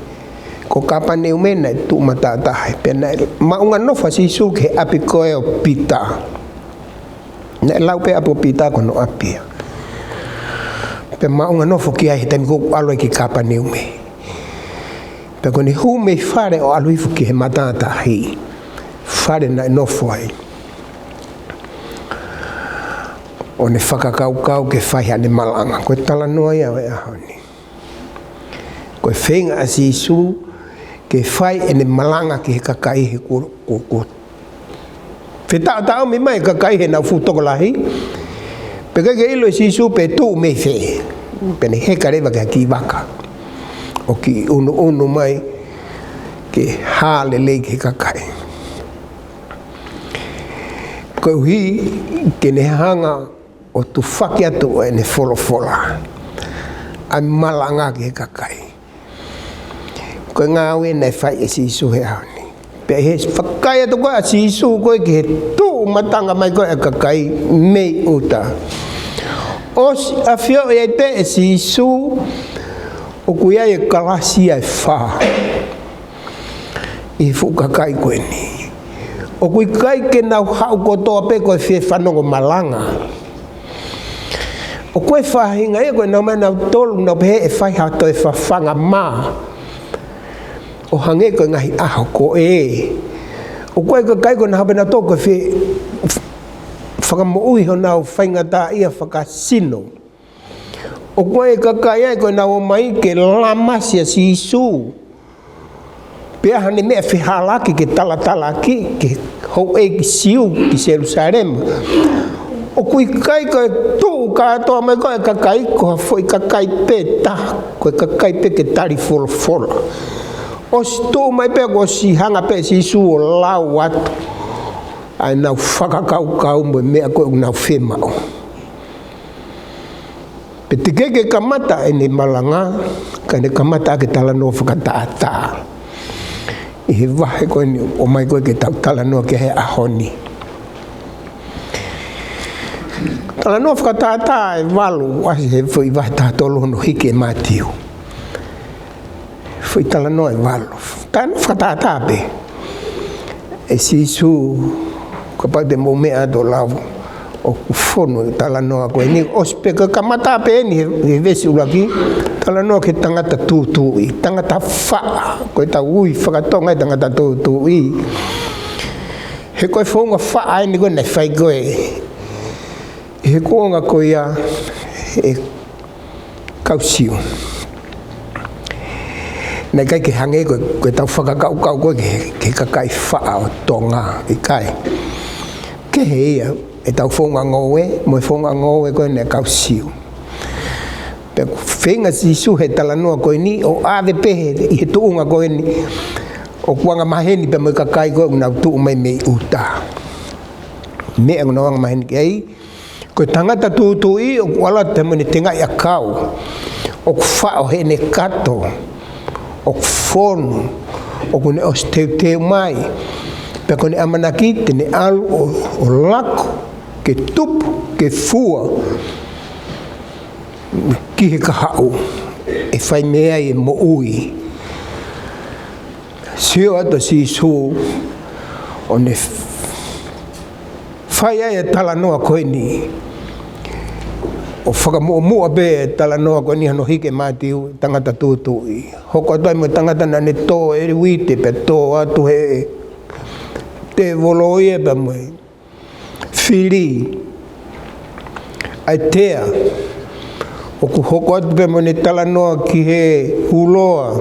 Ko Kāpaneume naʻe tuʻu matātahi. Pea naʻe maʻunga nofo ʻa Sīsū ki he ʻapi ko ē ʻo Pita. Naʻe lau pē ʻapi ʻo Pita ko hono ʻapi ia. Pea maʻunga nofo ki ai he taimi ko ē ʻoku ʻalu ai ki Kāpaneume. Pea ko ʻene hū mei fale ʻo ʻalu hifo ki he matātahi, fale naʻe nofo ai, ʻo ne fakakaukau ke fai haʻane malanga. Ko e talanoa ia ʻo e ʻaho ni. Ko e feinga ʻa Sīsū ke fai ʻene malanga ki he kakai he kuo, kuo, kuo fetaʻotaʻomi mai e kakai heʻenau fuʻu tokolahi. Pea ʻikai ke ʻilo ʻe Sīsū pe tuʻu mei fē. Pea ne heka leva ki ha kiʻi vaka ʻo kiʻi ʻunuʻunu mai ke hā lelei ki he kakai. Koeʻuhi ke ne hanga ʻo tufaki atu ʻene folofola, ʻa e malanga ki he kakai. Ko e ngāue naʻe fai ʻe Sīsū he ʻaho ni. Pea ʻi he vakai atu ko ē ʻa Sīsū ko ē ki he tuʻu matangi mai ko ē ʻa e kakai mei ʻuta, ʻosi ʻafioʻi ai pē ʻe Sīsū ʻoku ʻi ai e kalasi ʻe fā ʻi he fuʻu kakai ko eni. ʻOku ʻikai ke nau haʻu kotoa pē ko e fie fanongo malanga. ʻOku ʻi ai e faʻahinga ia ko ē nau mai nautolu, nau pehē ʻe fai ha toe fafanga mā, ʻo hangē ko e ngaahi ʻaho ko ē. ʻOku ʻi ai e kakai ko ē naʻa nau pehē nautolu ko e fie fakamoʻui honau faingataʻaʻia fakasino. ʻOku ʻi ai e kakai ai ko ē naʻa nau ō mai ke lamasi ʻa Sīsū. Pea ʻi ai haʻane meʻa fehālaaki ke talatalaakiʻi ki he houʻeiki Siu ki Selūsalema. ʻOku ʻikai ko e tuʻu kātoa mai ko ē kakai, ko ha foʻi kakai pē taha, ko e kakai pē ke tali folofola. ʻOsi tuʻu mai pē kuo ʻosi hanga pē Sīsū ʻo lau atu ʻa ʻenau fakakaukau mo e meʻa ko ē ʻoku nau fiemaʻu. Pea teʻeki ke kamata ʻene malanga, ka ne kamata ʻaki e talanoa fakatātā. ʻI he vahe ko eni ʻoku ʻomai ko ē ke tau talanoa ki ai he ʻaho ni. Talanoa fakatātā ʻe valu, ʻasi he foʻi vahe taha tolu hono hiki ʻe Mātiu. Foʻi talanoa ʻe valu. Talanoa fakatātā pē. ʻE Sīsū, kapau te mou meʻa atu ʻo lau, ʻoku fonu e talanoa ko eni, ʻosi pē ka kamata pē eni he, he veesi ʻuluaki, talanoa ki he tangata tūtuuʻi, tangata faʻa, ko ʻetau ui faka-Tonga e tangata tūtuuʻi. He ko e founga faʻa eni ko ē naʻe fai ko ē ʻi he kuonga ko ia ʻa e kau Siu. Naʻe ʻikai ke hangē ko, ko ʻetau fakakaukau ko ē ki he, ki he kakai faʻa ʻo Tonga, ʻikai. Kehe ia ʻetau founga ngoue mo e founga ngoue ko ē ʻa e kau Siu. Pea ʻoku feinga Sīsū he talanoa ko eni ʻo ʻave pē he, ʻi he tuʻunga ko eni ʻoku angamaheni pē mo e kakai ko ē ʻoku nau tuʻu mai mei ʻuta. Meʻa ʻoku nau angamaheni ki ai, ko e tangata tūtuuʻi ʻoku ʻalu atu pē mo ʻene tengaʻi ʻakau, ʻoku faʻo heʻene kato, ʻoku fonu, ʻoku ne ʻosi teuteu mai, pea ko ʻene ʻamanaki te ne ʻalu ʻo, ʻo laku, ke tupu, ke fua, ki he kahaʻu, ʻe fai mei ai e moʻui. Sio atu ʻa Sīsū ʻo ne fai ai e talanoa ko eni. ʻO fakamuʻomuʻa pē e talanoa ko eni hono hiki ʻe Mātiu, tangata tūtuuʻi. Hoko atu ai mo e tangata naʻa ne tō e uite pea tō atu he tēvolo ia pea mo e fili. ʻAi tea. ʻOku hoko atu pē mo ʻene talanoa ki he huloa.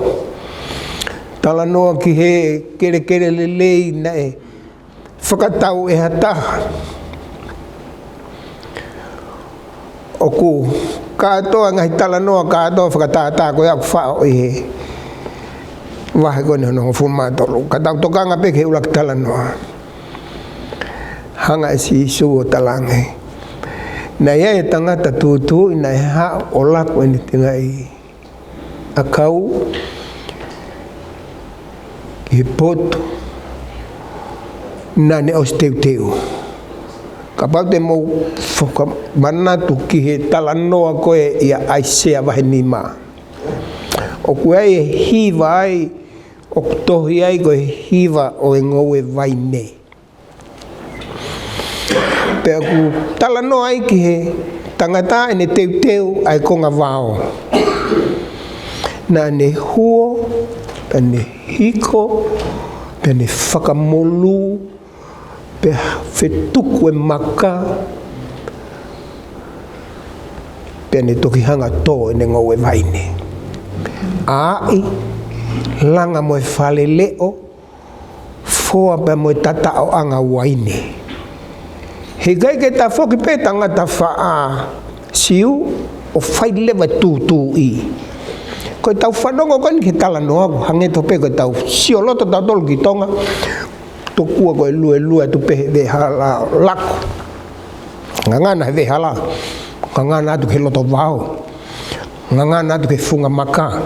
Talanoa ki he kelekele lelei naʻe fakatau ʻe ha taha. ʻOku kātoa ngaahi talanoa kātoa fakatātā ko ia ʻoku faʻo ʻi he vahe ko eni hono hongofulu mā tolu. Ka tau tokanga pē ki he ʻuluaki talanoa. Hanga ʻe Sīsū ʻo talaange. Naʻe ʻi ai e tangata tūtuuʻi naʻe haʻu ʻo laku ʻene tengaʻi ʻakau ki he potu naʻa ne ʻosi teuteu. Kapau te mou fakamanatu ki he talanoa ko ē ʻia ʻAisea vahe nima. ʻOku ʻi ai e hiva ai, ʻoku tohi ai ko e hiva ʻo e ngoue vaine. Pea ʻoku talanoa ai ki he tangata ʻene teuteu ʻa e konga vao. Naʻa ne huo, pea ne hiko, pea ne fakamolū, pea fetuku e maka, pea ne toki hanga ʻo tō ʻene ngoue vaine. ʻAi, langa mo e fale leʻo, foa pea mo e tataʻoʻanga uaine. Heʻikai ke tafoki pē tangata faʻa Siu ʻo fai leva e tūtuuʻi. Ko ʻetau fanongo ko eni ki he talanoa ʻoku hangē tofu pē ko ʻetau sio loto tautolu ki Tonga. Tokua ko e luelue atu pē he veʻehala ʻo laku. Ngangana he veʻehala. Ngangana atu ki he loto vao. Ngangana atu ki he funga maka.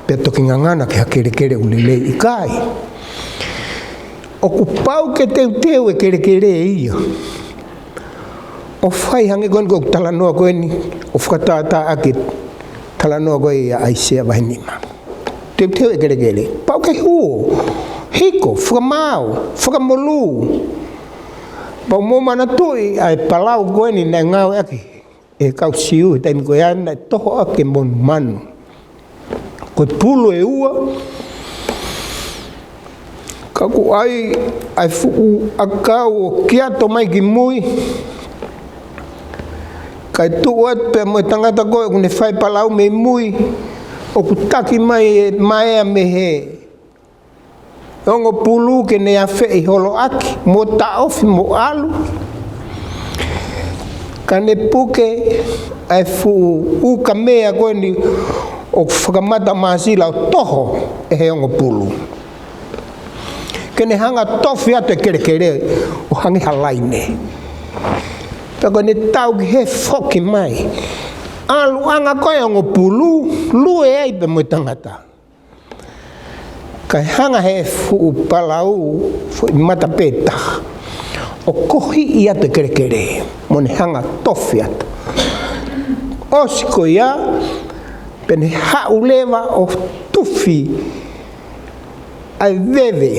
Pea toki ngangana ki ha kelekele ʻoku lelei, ʻikai. ʻOku pau ke teuteu e kelekele ia. ʻO fai hangē ko eni ko e talanoa ko eni, ʻo fakatātā ʻaki e talanoa ko ē ʻia ʻAisea vahe nima. Teuteu e kelekele. Pau ke huo, hiko, fakamaau, fakamolū. Pau mou manatuʻi ʻa e palau ko eni naʻe ngāueʻaki ʻe he kau Siu he taimi ko ia naʻe toho ʻaki e monumanu. Ko e pulu ʻe ua, ka ʻoku ʻi ai ʻa e fuʻu ʻakau ʻo kiato mai ki mui, Kae tuʻu atu pea mo e tangata ko ē ʻoku ne fai palau mei mui, ʻoku taki mai e maea mei he ongo pulu ke ne afeʻi holo ʻaki, mo taʻofi mo ʻalu. Ka ne puke ʻa e fuʻu ukamea ko eni ʻoku fakamata māsila ʻo toho ʻe he ongo pulu. Ke ne hanga tofi atu e kelekele ʻo hangē ha laine. Pea ko ʻene tau ki he foki mai. ʻAluʻanga ko ē ongo pulu, lue ai pea mo e tangata. Kae hanga he fuʻu palau, fuʻu mata pē taha, ʻo kohiʻi atu e kelekele, mo ne hanga tofi atu. ʻOsi ko ia, pea ne haʻu leva ʻo tufi ʻa e veve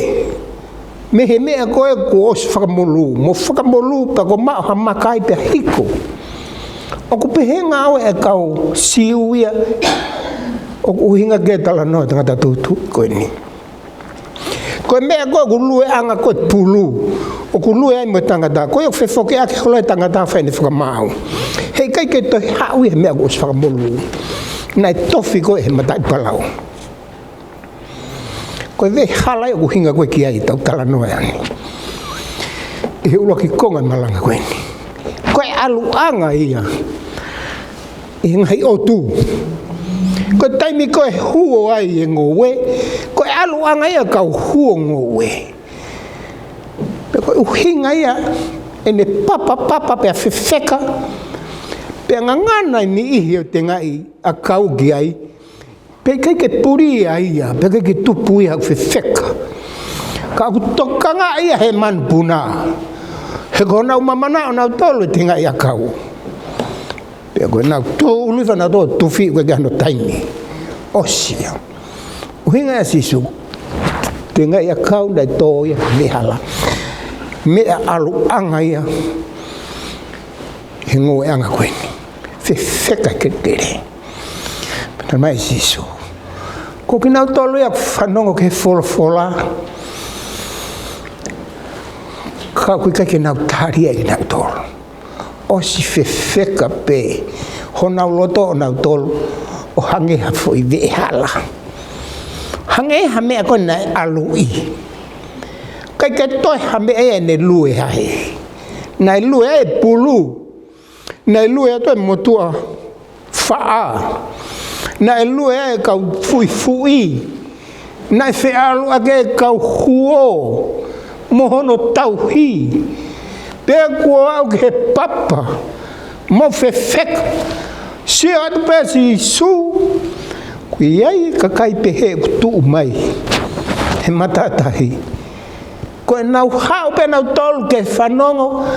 mei he meʻa ko ē kuo ʻosi fakamolū, mo fakamolū pea kuo maʻu ha maka ai pea hiko. ʻOku pehē ngāue ʻa e kau Siu ia, ʻoku ʻuhinga ki he talanoa ʻa e tangata tūtuuʻi ko eni. Ko e meʻa ko ē ʻoku lueʻanga ko ē pulu, ʻoku lue ai mo e tangata, ko ia ʻoku fefokiʻaki holo e tangata fai ʻene fakamaau. Heʻikai ke toe haʻu ia he meʻa kuo ʻosi fakamolū. Naʻe tofi ko ē he mataʻi palau. Ko e veʻehala ia ʻoku ʻuhinga ko ē ki ai ʻetau talanoa ʻanenai. ʻI he ʻuluaki konga malanga ko eni. Ko e ʻaluʻanga ia ʻi he ngaahi ʻotu. Ko e taimi ko ē huo ai e ngoue, ko e ʻaluʻanga ia kau huo ngoue. Pea ko e ʻuhinga ia ʻene papa, papa pea fefeka, pea ngangana e niʻihi ʻo e tengaʻi ʻakau ki ai, pea ʻikai ke puli ia, pea ʻikai ke tupu ia ʻoku fefeka. Ka ʻoku tokanga ia he manupuna. He ko honau mamana ʻonautolu e tengaʻi ʻakau. Pea ko ʻenau tō ʻuluifa nautolu tufi ʻoku ʻikai ke ʻi ai hano taimi. ʻOsi ia. ʻUhinga ʻa Sīsū. Tengaʻi ʻakau naʻe tō ia he veʻehala. Meʻa ʻaluʻanga ia he ngoueʻanga ko eni. Fefeka kelekele. Pea talamai ʻe Sīsū, ko kinautolu ia ʻoku fanongo ki he folofola, ka ʻoku ʻikai ke nau tali ia ʻe kinautolu. ʻOsi fefeka pē honau loto ʻonautolu ʻo hangē ha foʻi veʻehala. Hangē ha meʻa ko ē naʻe ʻalu ʻi. ʻIkai ke toe ha meʻa ia ʻe ne lue ai. Naʻe lue ai e pulu. Naʻe lue atu e motuʻa faʻa. Naʻe lue ai e kau fuʻifuʻi. Naʻe feʻaluʻaki e kau huo mo hono tauhi. Pea kuo aʻu ki he papa mo fefeka. Sio atu pē Sīsū. ʻOku ʻi ai e kakai pehē ʻoku tuʻu mai he matātahi. Ko ʻenau haʻu pē nautolu ke fanongo,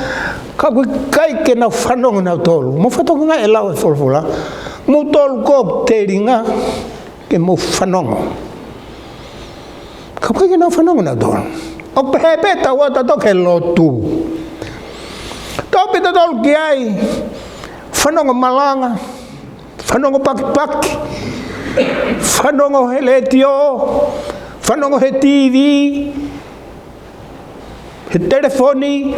ka ʻoku ʻikai ke nau fanongo nautolu. Mou fakatokangaʻi e lau e folofola. Moutolu ko e telinga ke mou fanongo. Ka ʻoku ʻikai ke nau fanongo nautolu. ʻOku pehē pē tau ō tautolu ki he lotu. Tau pē tautolu ki ai, fanongo malanga, fanongo pakipaki, fanongo he letiō, fanongo he TV, he telefoni,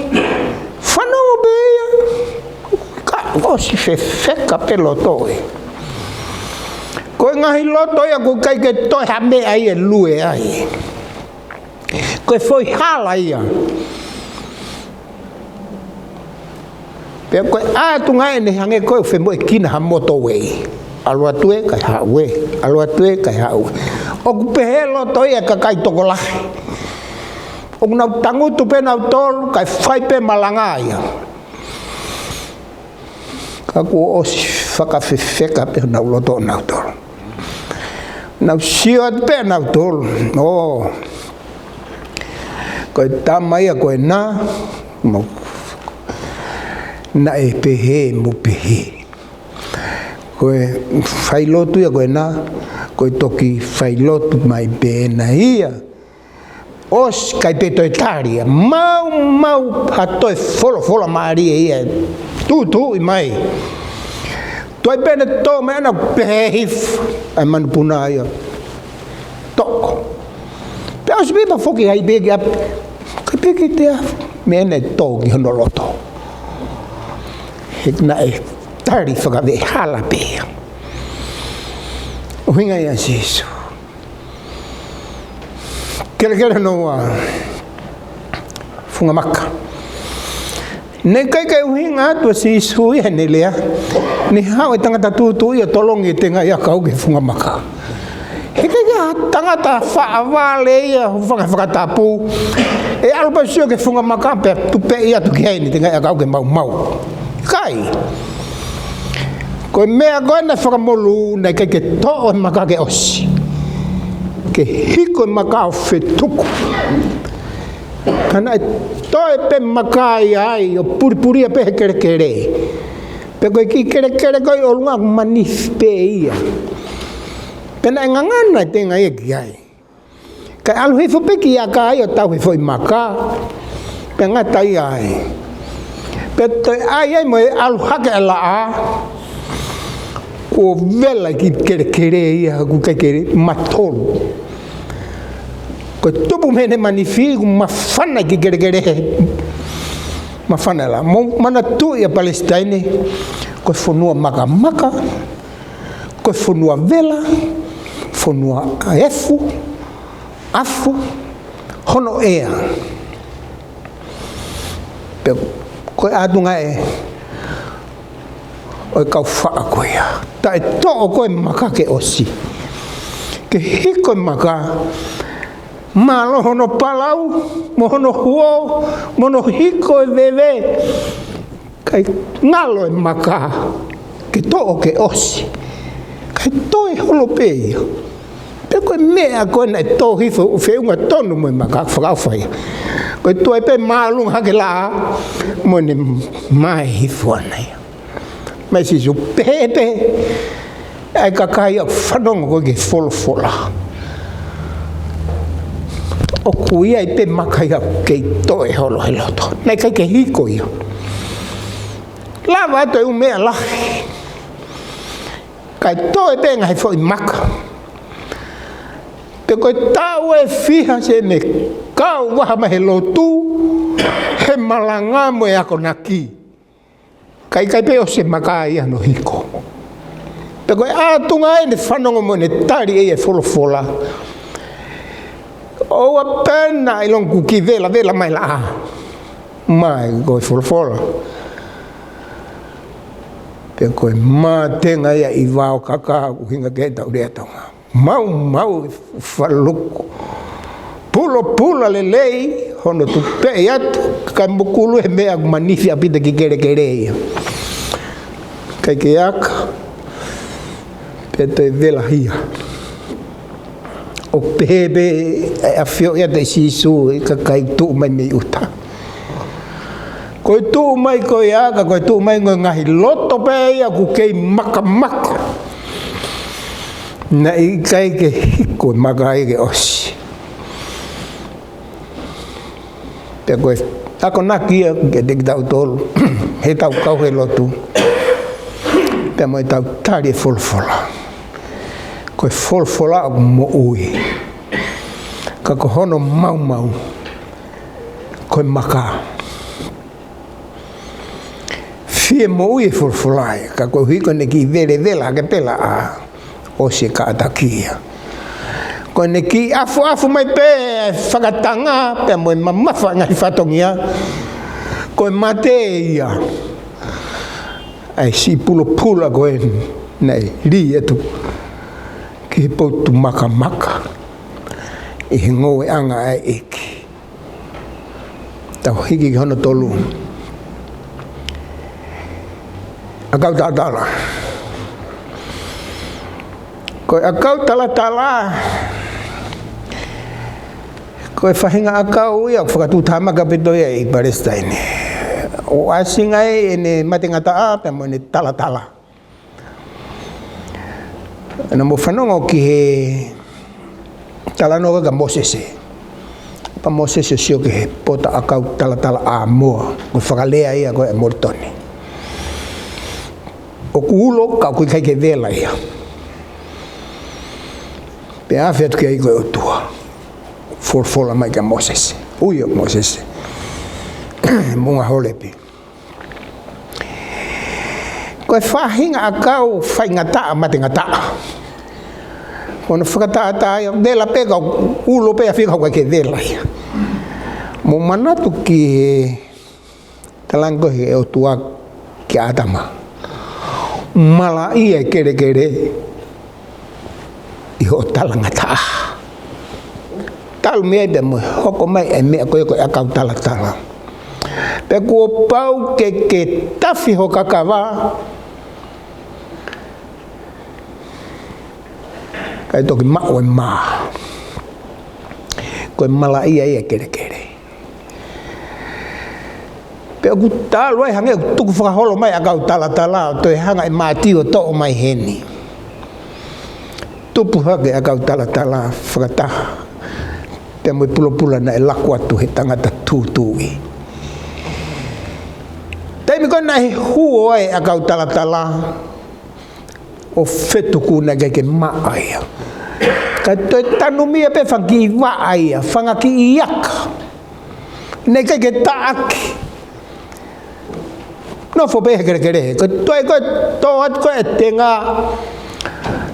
fanongo pē ia. Ka ʻosi fefeka pē loto ē. Ko e ngaahi loto ia ʻoku ʻikai ke toe ha meʻa ia ʻe lue ai. Ko e foʻi hala ia. Pea ko e ʻā atu ngāue ʻene hangē ko e femoʻuekina ha motorway. ʻAlu atu ē, kae haʻu ē. ʻAlu atu ē, kae haʻu ē. ʻOku pehē loto ia e kakai tokolahi. ʻOku nau tangutu pē nautolu, kae fai pē malanga ia. Ka kuo ʻosi fakafefeka pē honau loto ʻonautolu. Nau sio atu pē nautolu. ʻŌ. Ko e tama ia ko ena, mo, naʻe pehē mo pehē. Ko e failotu ia ko ena, ko e toki failotu mai pē ena ia. ʻOsi ʻikai pē toe tali ia. Maumau ha toe folofola mālie ia. Tūtuuʻi mai. Toe pē ʻene tō mai ʻana pehē hifo ʻa e manupuna ia. Toko. Pea ʻosi pē pea foki ai pē ki ʻapi. ʻIkai pē ke toe ʻi ai ha meʻa ʻe tō ki hono loto. He naʻe tali fakaveʻehala pē ia. ʻUhinga ia ʻa Sīsū. Kelekele hono ua, funga maka. Naʻe ʻikai ke ʻuhinga atu ʻa Sīsū ia heʻene lea, ne haʻu e tangata tūtuuʻi ʻo tolongi e tengaʻi ʻakau ki he funga maka. He ʻikai ke ha tangata faʻa vale ia, hūfanga he fakatapu, ʻe ʻalu pē ʻo sio ki he funga maka pea tupeʻi atu ki ai ʻene tengaʻi ʻakau ke maumau. ʻIkai. Ko e meʻa ko ē naʻe fakamolū, naʻe ʻikai ke toʻo e maka ke ʻosi. Ke hiko e maka ʻo fetuku. Ka naʻe toe pē maka ia ai, ʻo pulipulia pē he kelekele. Pea ko e kiʻi kelekele ko ē ʻi ʻolunga ʻoku manifi pē ia. Pea naʻe ngangana e tengaʻi ia ki ai. Kae ʻalu hifo pē ki ʻaka ai ʻo tau he foʻi maka. Pea ngata ia ai. Pea toe ʻai ai mo e ʻalu hake e laʻā. Kuo vela e kiʻi kelekele ia, ʻoku ʻikai ke matolu. Ko e tupu mei heʻene manifi, kuo māfana e kiʻi kelekele. Māfana e laʻā. Mou manatuʻi ʻa Palesitaine, ko e fonua makamaka, ko e fonua vela, fonua efu, ʻafu, hono ʻea. Pea ko e ʻatunga ē ʻo e kau faʻa ko ia. Taʻetoʻo ko ē maka ke ʻosi. Ke hiko e maka, mālō hono palau, mo hono huo, mo hono hiko e veve. Kae ngalo e maka, ke toʻo ke ʻosi. Kae toe holo pē ia. Pea ko e meʻa ko ē naʻe tō hifo, feʻunga tonu mo e maka, fakaʻofa ia. Ko e tuai pē māʻolunga hake laʻā, mo ʻene mae hifo ʻana ia. Mai Sīsū pehē pē, ʻa e kakai ʻoku fanongo ko ē ki he folofola. ʻOku ʻi ai pē maka ia ʻoku kei toe holo he loto. Naʻe ʻikai ke hiko ia. Lava atu e ʻū meʻa lahi. Kae toe pē ngaahi foʻi maka. Pea ko e taʻu ʻe fiha se me kau vaha mai he lotu, he malanga mo e akonaki. Kae ʻikai pē ʻosi e maka ia hono hiko. Pea ko e ʻatunga ē ne fanongo mo ne tali ʻe ia e folofola. ʻOua pē naʻa ʻilonga kuo kiʻi velavela mai laʻā. Mai ko e folofola. Pea ko e matenga ia ʻi vao kaka ʻuhinga ke tau lea Tonga. Maumau e faluku. Pulopula lelei, hono tupeʻi atu, kae mokulu he meʻa ʻoku manifi ʻaupito kiʻi kelekele ia. ʻIkai ke aka, pea toe vela hia. ʻO pehē pē, ʻe ʻafioʻi atu ʻe Sīsū, e kakai tuʻu mai mei ʻuta. Ko e tuʻu mai ko ia, ka ko e tuʻu mai ko e ngaahi loto pē ia ʻoku kei makamaka. Naʻe ʻikai ke hiko e maka ia ke ʻosi. Pea ko e akonaki ia kiate kitautolu, he tau kau he lotu. Pea mo e tau tali e folofola. Ko e folofola ʻoku moʻui. Ka ko hono maumau, ko e maka. Fie moʻui e folofola ia, ka koeʻuhi ko ʻene kiʻi velevela hake pē laʻā, ʻosi e kātaki ia. Ko ʻene kiʻi ʻafuʻafu mai pē e fakatanga, pea mo e mamafa ngaahi fatongia, ko e mate ia. ʻA e siʻi pulopula ko ē naʻe lī atu ki he potu makamaka ʻi he ngoueʻanga ʻa e ʻEiki. Tau hiki ki hono tolu. ʻAkau talatala. Ko e ʻakau talatala, ko e faʻahinga ʻakau ia ʻoku fakatuʻutāmaki ʻaupito ia ʻi Palesitaine. ʻOku ʻasi ngai ʻene matengataʻa pea mo ʻene talatala. Naʻa mou fanongo ki he talanoa kia Mōsese. Pea Mōsese ʻo sio ki he pota ʻakau talatala ʻa Moa, ko e fakalea ia ko ē ʻa Molitoni. ʻOku ulo ka ʻoku ʻikai ke vela ia. Pea afe atu ki ai ko e ʻOtua. Folofola mai kia Mōsese. Ui ʻo Mōsese. Moʻunga Holepi. Ko e faʻahinga ʻakau faingataʻa matengataʻa. Ko hono fakatātā ia, vela pē ka ulo pē ʻa fika ʻoku ʻikai ke vela ia. Mou manatu ki he talanga ko ē ʻa e ʻOtua kia ʻĀtama. Malaʻia e kelekele ʻi hoʻo talangataʻa. Talu mei ai pea mo e hoko mai e meʻa ko ē ko e ʻakau talatala. Pea kuo pau ke ke tafi ho kakava, kae toki maʻu e mā. Ko e malaʻia ia e kelekele. Pea ʻoku talu ai hangē ʻoku tuku fakaholo mai ʻakau talatala ʻo toe hanga ʻe Mātiu ʻo toʻo mai heni. Tupu hake ʻakau talatala fakataha pea mo e pulopula naʻe laku atu he tangata tūtuuʻi. Taimi ko ē naʻe huo ai ʻakau talatala ʻo fetuku naʻe ʻikai ke maʻa ia. Ka toe tanumia pē fanga kiʻi vaʻa ia, fanga kiʻi aka. Naʻe ʻikai ke taʻaki. Nofo pē he kelekele. Ko e toe ko ē tō atu ko ē tenga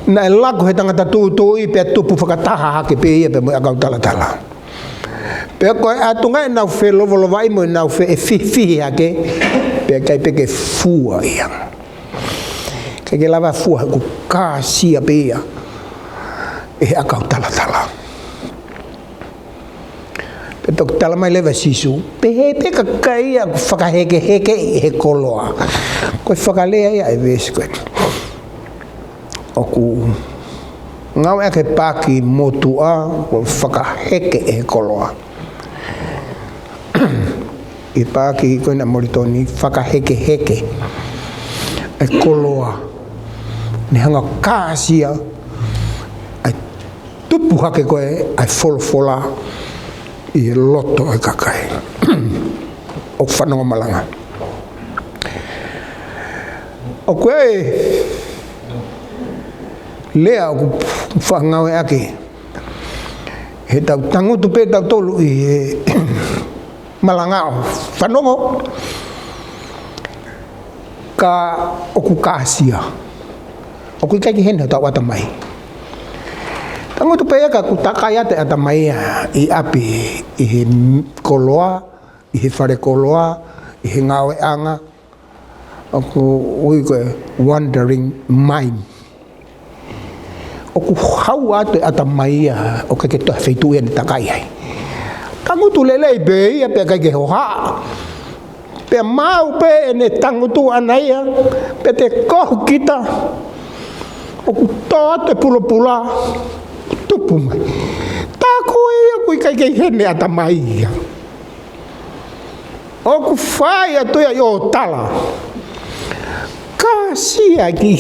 naʻe laku he tangata tūtuuʻi pea tupu fakataha hake pē ia pea mo e ʻakau talatala. Pea ko e ʻatunga ʻenau felovolovaʻi mo ʻenau feʻefihifihi hake, pea ʻikai pē ke fua ia. ʻIkai ke lava fua he ʻoku kāsia pē ia ʻe he ʻakau talatala. Pea toki tala mai leva ʻe Sīsū, pehē pē kakai ia ʻoku fakahekeheke ʻi he koloa. Ko e fakalea ia e veesi ko ē. ʻOku ngāueʻaki e paaki motuʻa, ko e fakaheke ʻe he koloa. ʻI he paaki ko ena Molitoni, fakahekeheke e koloa. Ne hanga kāsia ʻa e tupu hake ko ē ʻa e folofola ʻi he loto ʻo e kakai. ʻOku fanongo malanga. ʻOku ʻi ai e lea ʻoku faʻa ngāueʻaki. He tau tangutu pē tautolu ʻi he malanga ʻo fanongo, ka ʻoku kāsia. ʻOku ʻikai ke heni hotau ʻatamai. Tangutu pē ia ka ʻoku takai atu e ʻatamai ia ʻi ʻapi ʻi he koloa, ʻi he fale koloa, ʻi he ngāueʻanga, ʻoku ui ko e wandering mind. ʻOku hau atu e ʻatamai ia ʻo ʻikai ke toe feituʻu ia ne takai ai. Tangutu lelei pē ia pea ʻikai ke hohaʻa. Pea maʻu pē ʻene tangutu ʻana ia, pea te kohu kita, ʻoku tō atu e pulopula, tupu mai. Tā ko ia ʻoku ʻikai ke heni ʻatamai ia. ʻOku fai atu ia ʻi ʻo tala. Kāsia e kiʻi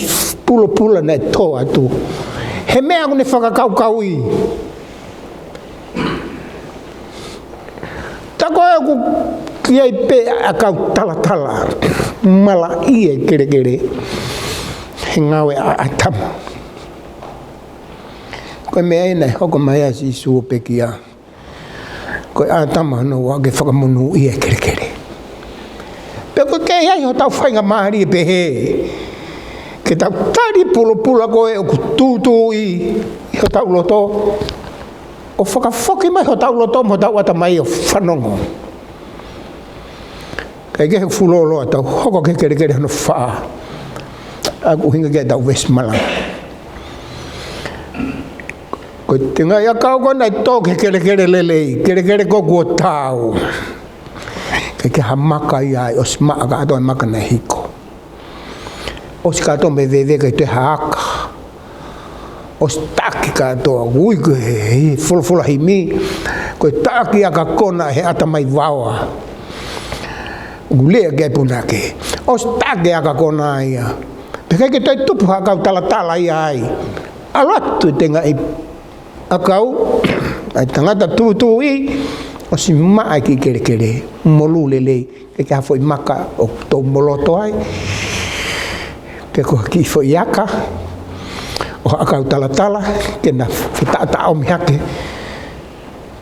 pulopula naʻe tō atu. He meʻa ʻoku ne fakakaukauʻi. Tā ko ē ʻoku ʻi ai pē ʻakau talatala. Malaʻia e kelekele. He ngāue ʻa ʻĀtama. Ko e meʻa ena ʻe hoko mai ʻa Sīsū ʻo pekia. Ko e ʻĀtama naʻe ʻoua ke fakamonūʻia e kelekele. Pea ko e kei ai hotau faingamālie pehē. Ke tau tali pulopula ko ē ʻoku tūtuuʻi ʻi hotau loto. ʻO fakafoki mai hotau loto mo hotau ʻatamai ʻo fanongo. Kae kehe fuʻu lōloa tau hoko ki he kelekele hono fā. ʻA ia ʻoku ʻuhinga ki ai ʻetau veesi malanga. Ko e tengaʻi ʻakau ko ena ʻe tō ki he kelekele lelei, kelekele ko ē kuo taau. Kae kehe ha maka ia ai ʻosi maʻa kātoa e maka naʻe hiko. ʻOsi kātoa mei he veve ʻikai toe ha aka. ʻOsi taʻaki kātoa, ui ko e he, he folofola himi, ko e taʻaki aka kona he ʻatamai vaoa. ʻOku lea ki ai e punake. ʻOsi taʻaki aka kona ia. Pea ʻikai ke toe tupu ha ʻakau talatala ia ai. ʻAlu atu e tengaʻi ʻakau, ʻa e tangata tūtuuʻi, ʻosi maʻa e kiʻi kelekele, molū lelei, ʻikai ke ha foʻi maka ʻoku tau moloto ai, pe ko ha kiʻi foʻi aka ʻo ha ʻakau talatala, ke na fetaʻataʻomi hake,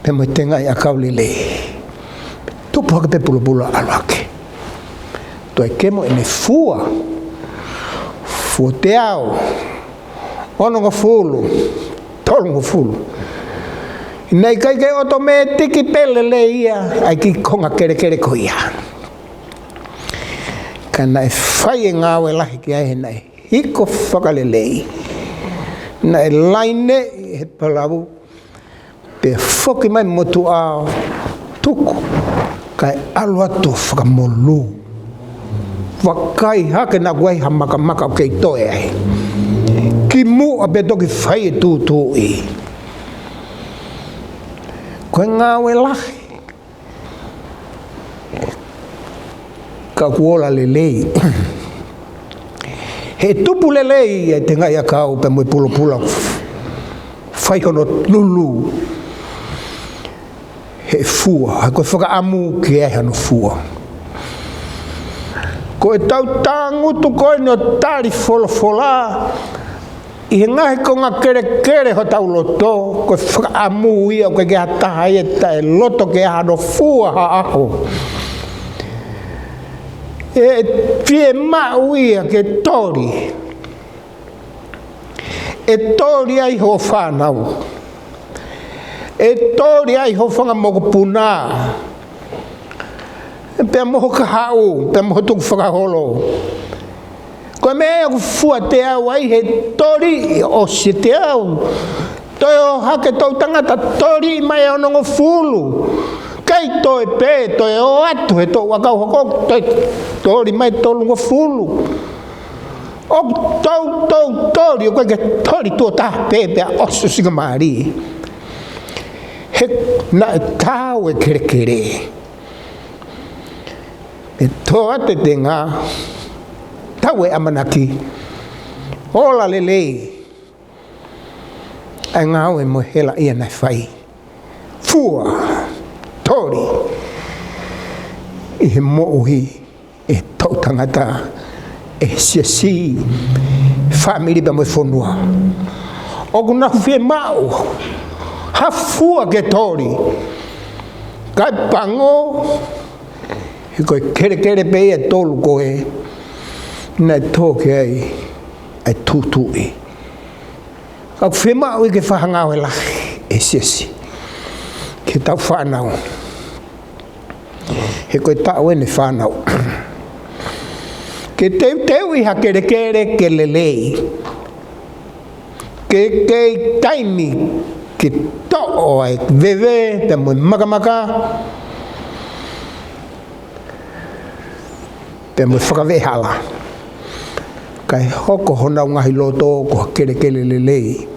pea mo e tengaʻi ʻakau lelei. Tupu hake pē pulopula ʻalu hake. Toe kemo ʻene fua. Fua teau, onongofulu, tolungofulu. Naʻe ʻikai ke ʻotomētiki pē lelei ia ʻa e kiʻi konga kelekele ko ia. Ka naʻe fai e ngāue lahi ki ai he naʻe hiko fakalelei. Naʻe laineʻi he palau, pea foki mai motuʻa ʻo tuku, kae ʻalu atu ʻo fakamolū. Vakai hake naʻa ʻoku ʻi ai ha makamaka ʻoku kei toe ai. Kimuʻa pea toki fai e tūtuuʻi. Ko e ngāue lahi. Ka ʻoku ola lelei. He tupu lelei ʻa e tengaʻi ʻakau pea mo e pulopula. Fai hono lulu. He fua, he ko e fakaʻamu ke ʻi ai hano fua. Ko ʻetau tangutu ko eni ʻo tali folofola, ʻi he ngaahi konga kelekele hotau loto, ko e fakaʻamu ia ʻoku ʻikai ke ʻi ai ha taha ia ʻe taʻeloto ke ʻi ai hano fua ha ʻaho. ʻE fiemaʻu ia ke toli. ʻE toli ai hoʻo fānau. ʻE toli ai hoʻo fanga mokopuna. Pea mo ho kahaʻu, pea mo ho tukufakaholo. Ko e meʻa ʻoku fua teau ai he toli, ʻosi e teau. Toe ō hake toʻutangata, toli mai e onongofulu. Kei toe pē, toe ō atu he toʻu ʻakau hoko, toe toli mai tolungofulu. ʻOku toutou toli, ʻoku ʻikai ke toli tuʻo taha pē pea ʻosi ʻusingamālie. He naʻe tau e kelekele. ʻE tō atu e tenga, tau e ʻamanaki, ola lelei, ʻa e ngāue mo e hela ia naʻe fai. Fua, toli, ʻi he moʻui ʻe toʻutangata, ʻe siasi, fāmili pea mo e fonua. ʻOku nau fiemaʻu ha fua ke toli. Kae pango, he ko e kelekele pē ia ʻe tolu ko ē, naʻe tō ki ai ʻa e tūtuuʻi. Ka ʻoku fiemaʻu ia ke fai ha ngāue lahi ʻe siasi. Ke tau fānau. He ko e taʻu eni fānau. Ke teuteuʻi ha kelekele ke lelei. Ke kei taimi ke toʻo ʻa e veve, pea mo e makamaka, pea mo e fakaveʻehala. Kae hoko honau ngaahi loto ko ha kelekele lelei.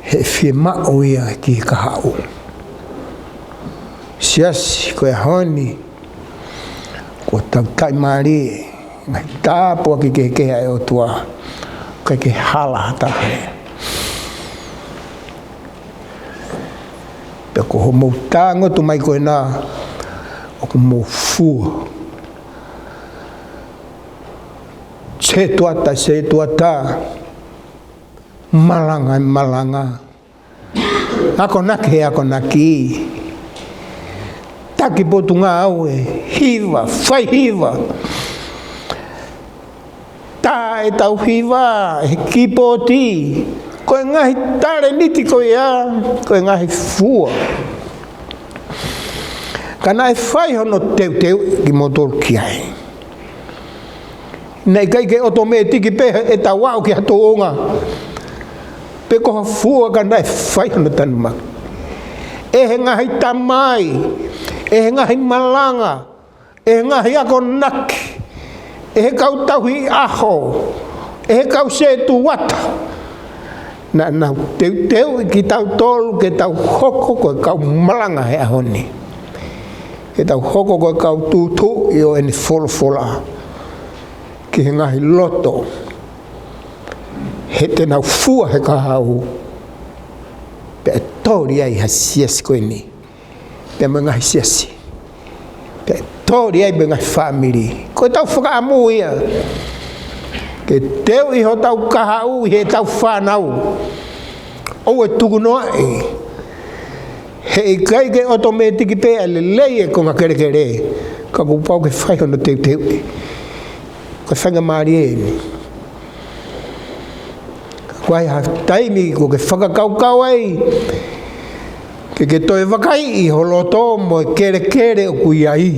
He fiemaʻu ia ki he kahaʻu. Siasi ko e ʻaho ni, ko e tau taʻimālie, ngaahi tāpuaki kehekehe ʻa e ʻOtua, ʻikai ke hala ha taha. Pea ko hoʻomou tangutu mai ko ena, ʻoku mou fua. Setuata, setuata. Malanga, malanga. Akonaki, akonaki. Taki potungāue, hiva, fai hiva. Tā ʻetau hiva he kīpooti. Ko e ngaahi talēniti ko ia, ko e ngaahi fua. Ka naʻe fai hono teuteu kimoutolu ki ai. Naʻe ʻikai ke ʻotomētiki pē ʻetau aʻu ki ha tuʻunga. Pe ko ha fua ka naʻe fai hono tanumaki. ʻE he ngaahi tamai, ʻe he ngaahi malanga, ʻe he ngaahi akonaki, ʻe he kau tauhi ʻaho, ʻe he kau setuata. Naʻa nau teuteuʻi kitautolu ke tau hoko ko e kau malanga he ʻaho ni. Ke tau hoko ko e kau tūtuuʻi ʻo ʻene folofola ki he ngaahi loto. He te nau fua he kahaʻu. Pea toli ai ha siasi ko eni. Pea mo e ngaahi siasi. Pea toli ai mo e ngaahi fāmili. Ko ʻetau fakaʻamu ia. Ke teuʻi hotau kahaʻu ʻi heʻetau fānau. ʻOua ʻe tuku noaʻi. He ʻikai ke ʻotomētiki pē ʻa e lelei e konga kelekele. Ka kuo pau ke fai hono teuteuʻi. Ko e faingamālie eni. Ko e hā ha taimi ʻoku ke fakakaukau ai ke ke toe vakaiʻi ho loto mo e kelekele ʻoku ʻi ai,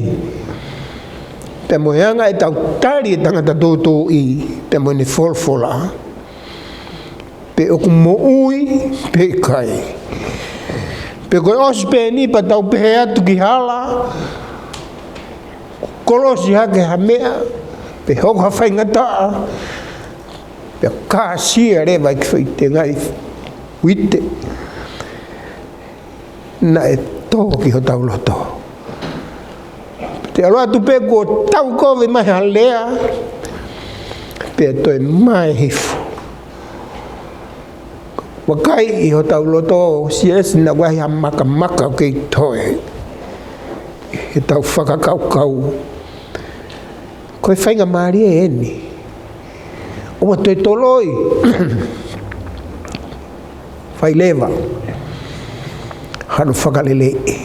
pea mo e anga ʻetau tali e tangata tūtuuʻi pea mo ʻene folofola, pe ʻoku moʻui pe ʻikai, pe ko e ʻosi pē eni pea tau pehē atu ki hala, kolosi hake ha meʻa, pe hoko ha faingataʻa, pea kāsia leva ʻi he faʻahinga uite naʻe tō ki hotau loto. Te ʻalu atu pē kuo tau kovi mai ha lea, pea toe mai hifo. Vakaiʻi hotau loto, siʻi ʻesi naʻa ʻoku ʻi ai ha makamaka ʻoku kei toe ʻi heʻetau fakakaukau. Ko e faingamālie eni. ʻOua toe toloi. Fai leva hano fakaleleiʻi.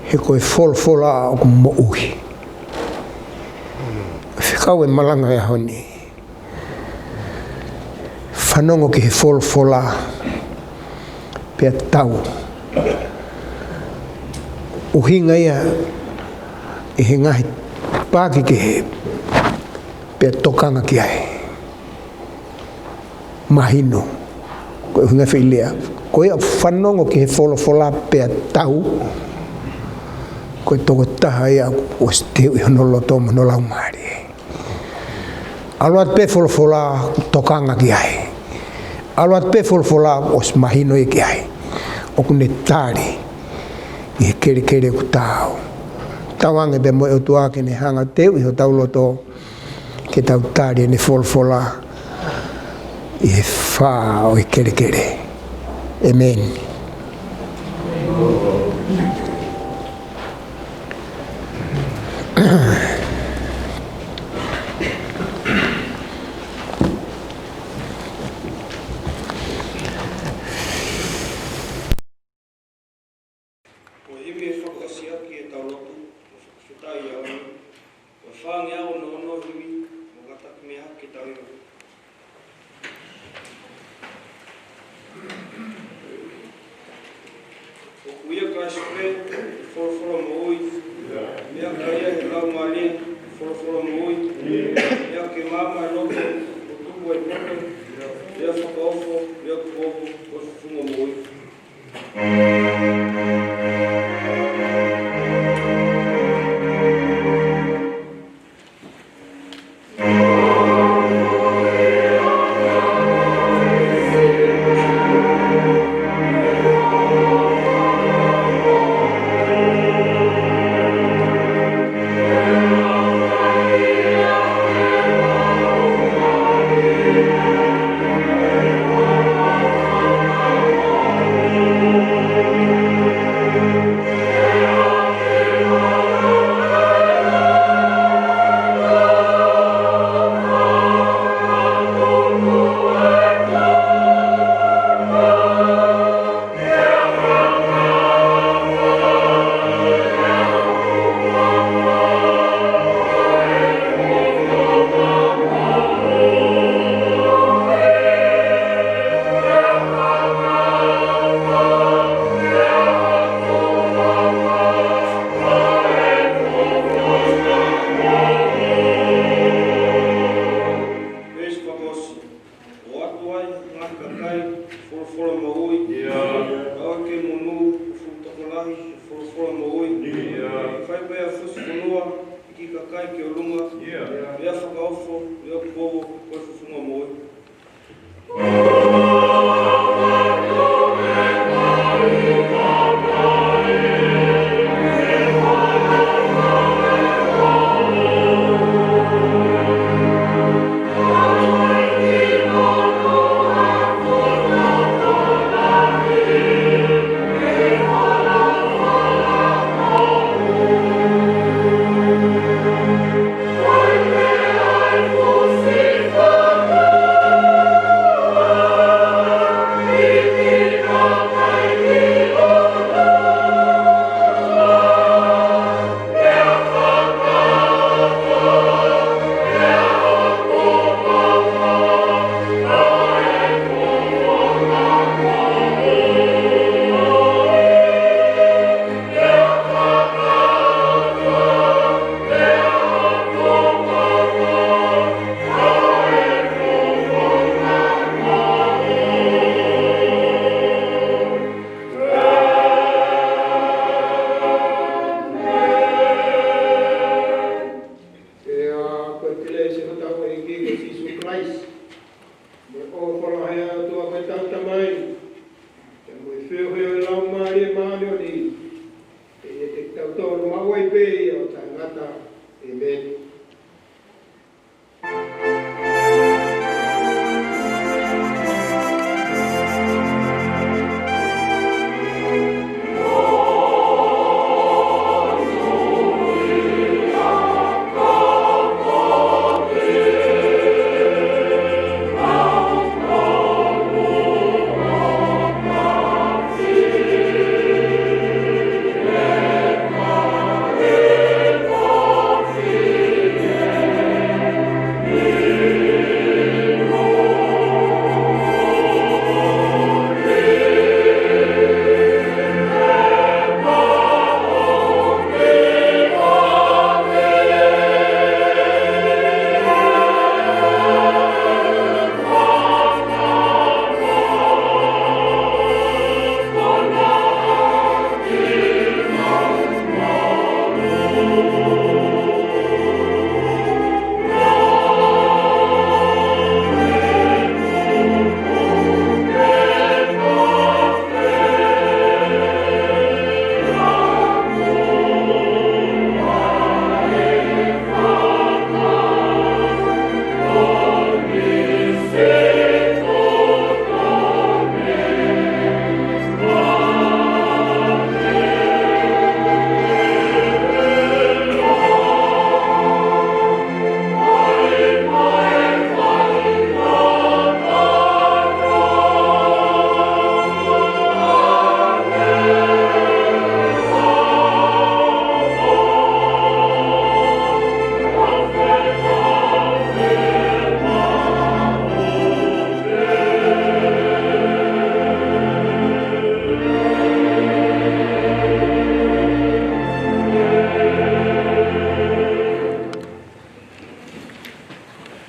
He ko e folofola ʻoku moʻui. Fekau e malanga he ʻaho ni. Fanongo ki he folofola pea tau. ʻUhinga ia ʻi he ngaahi paaki kehe, pea tokanga ki ai. Mahino. Ko e ʻuhinga fēfē e lea? Ko ia fanongo ki he folofola pea tau, ko e tokotaha ia ʻoku ʻosi teuʻi hono loto mo hono laumālie. ʻAlu atu pē folofola, tokanga ki ai. ʻAlu atu pē folofola, ʻosi mahino ia ki ai. ʻOku ne tali ʻi he kelekele ʻoku taau. Tauange pē mo e ʻOtua ke ne hanga ʻo teuʻi hotau loto ke tau tali ʻene folofola ʻi he fā ʻo e kelekele. ʻĒmeni. Ko e himi ʻe fakaʻosi ʻaki ʻetau lotu, ko e fakafetaʻi ʻaho ni, ko e fāngeau ono ono himi, mo kātaki mei hake tau iwa. ʻOku ʻia Kalaisi pē, folofola moʻui, meʻa ka ia he laumālie, folofola moʻui, meʻa ke maama e loto, ʻo tupu ai e pepe, meʻa fakaofo, meʻa kuo ʻoku, ko e fufunga moʻui. Veesi fakaʻosi. ʻOatu ai ngaahi kakai, folofola moʻui. ʻIo. Lau ke monū, fuʻu tokolahi, folofola moʻui. ʻIo. Fai pē ʻa e fusi fonua, ʻi he kakai ki ʻolunga. ʻIo. Meʻa fakaofo, meʻa kuo ʻoku, ko e fufunga moʻui.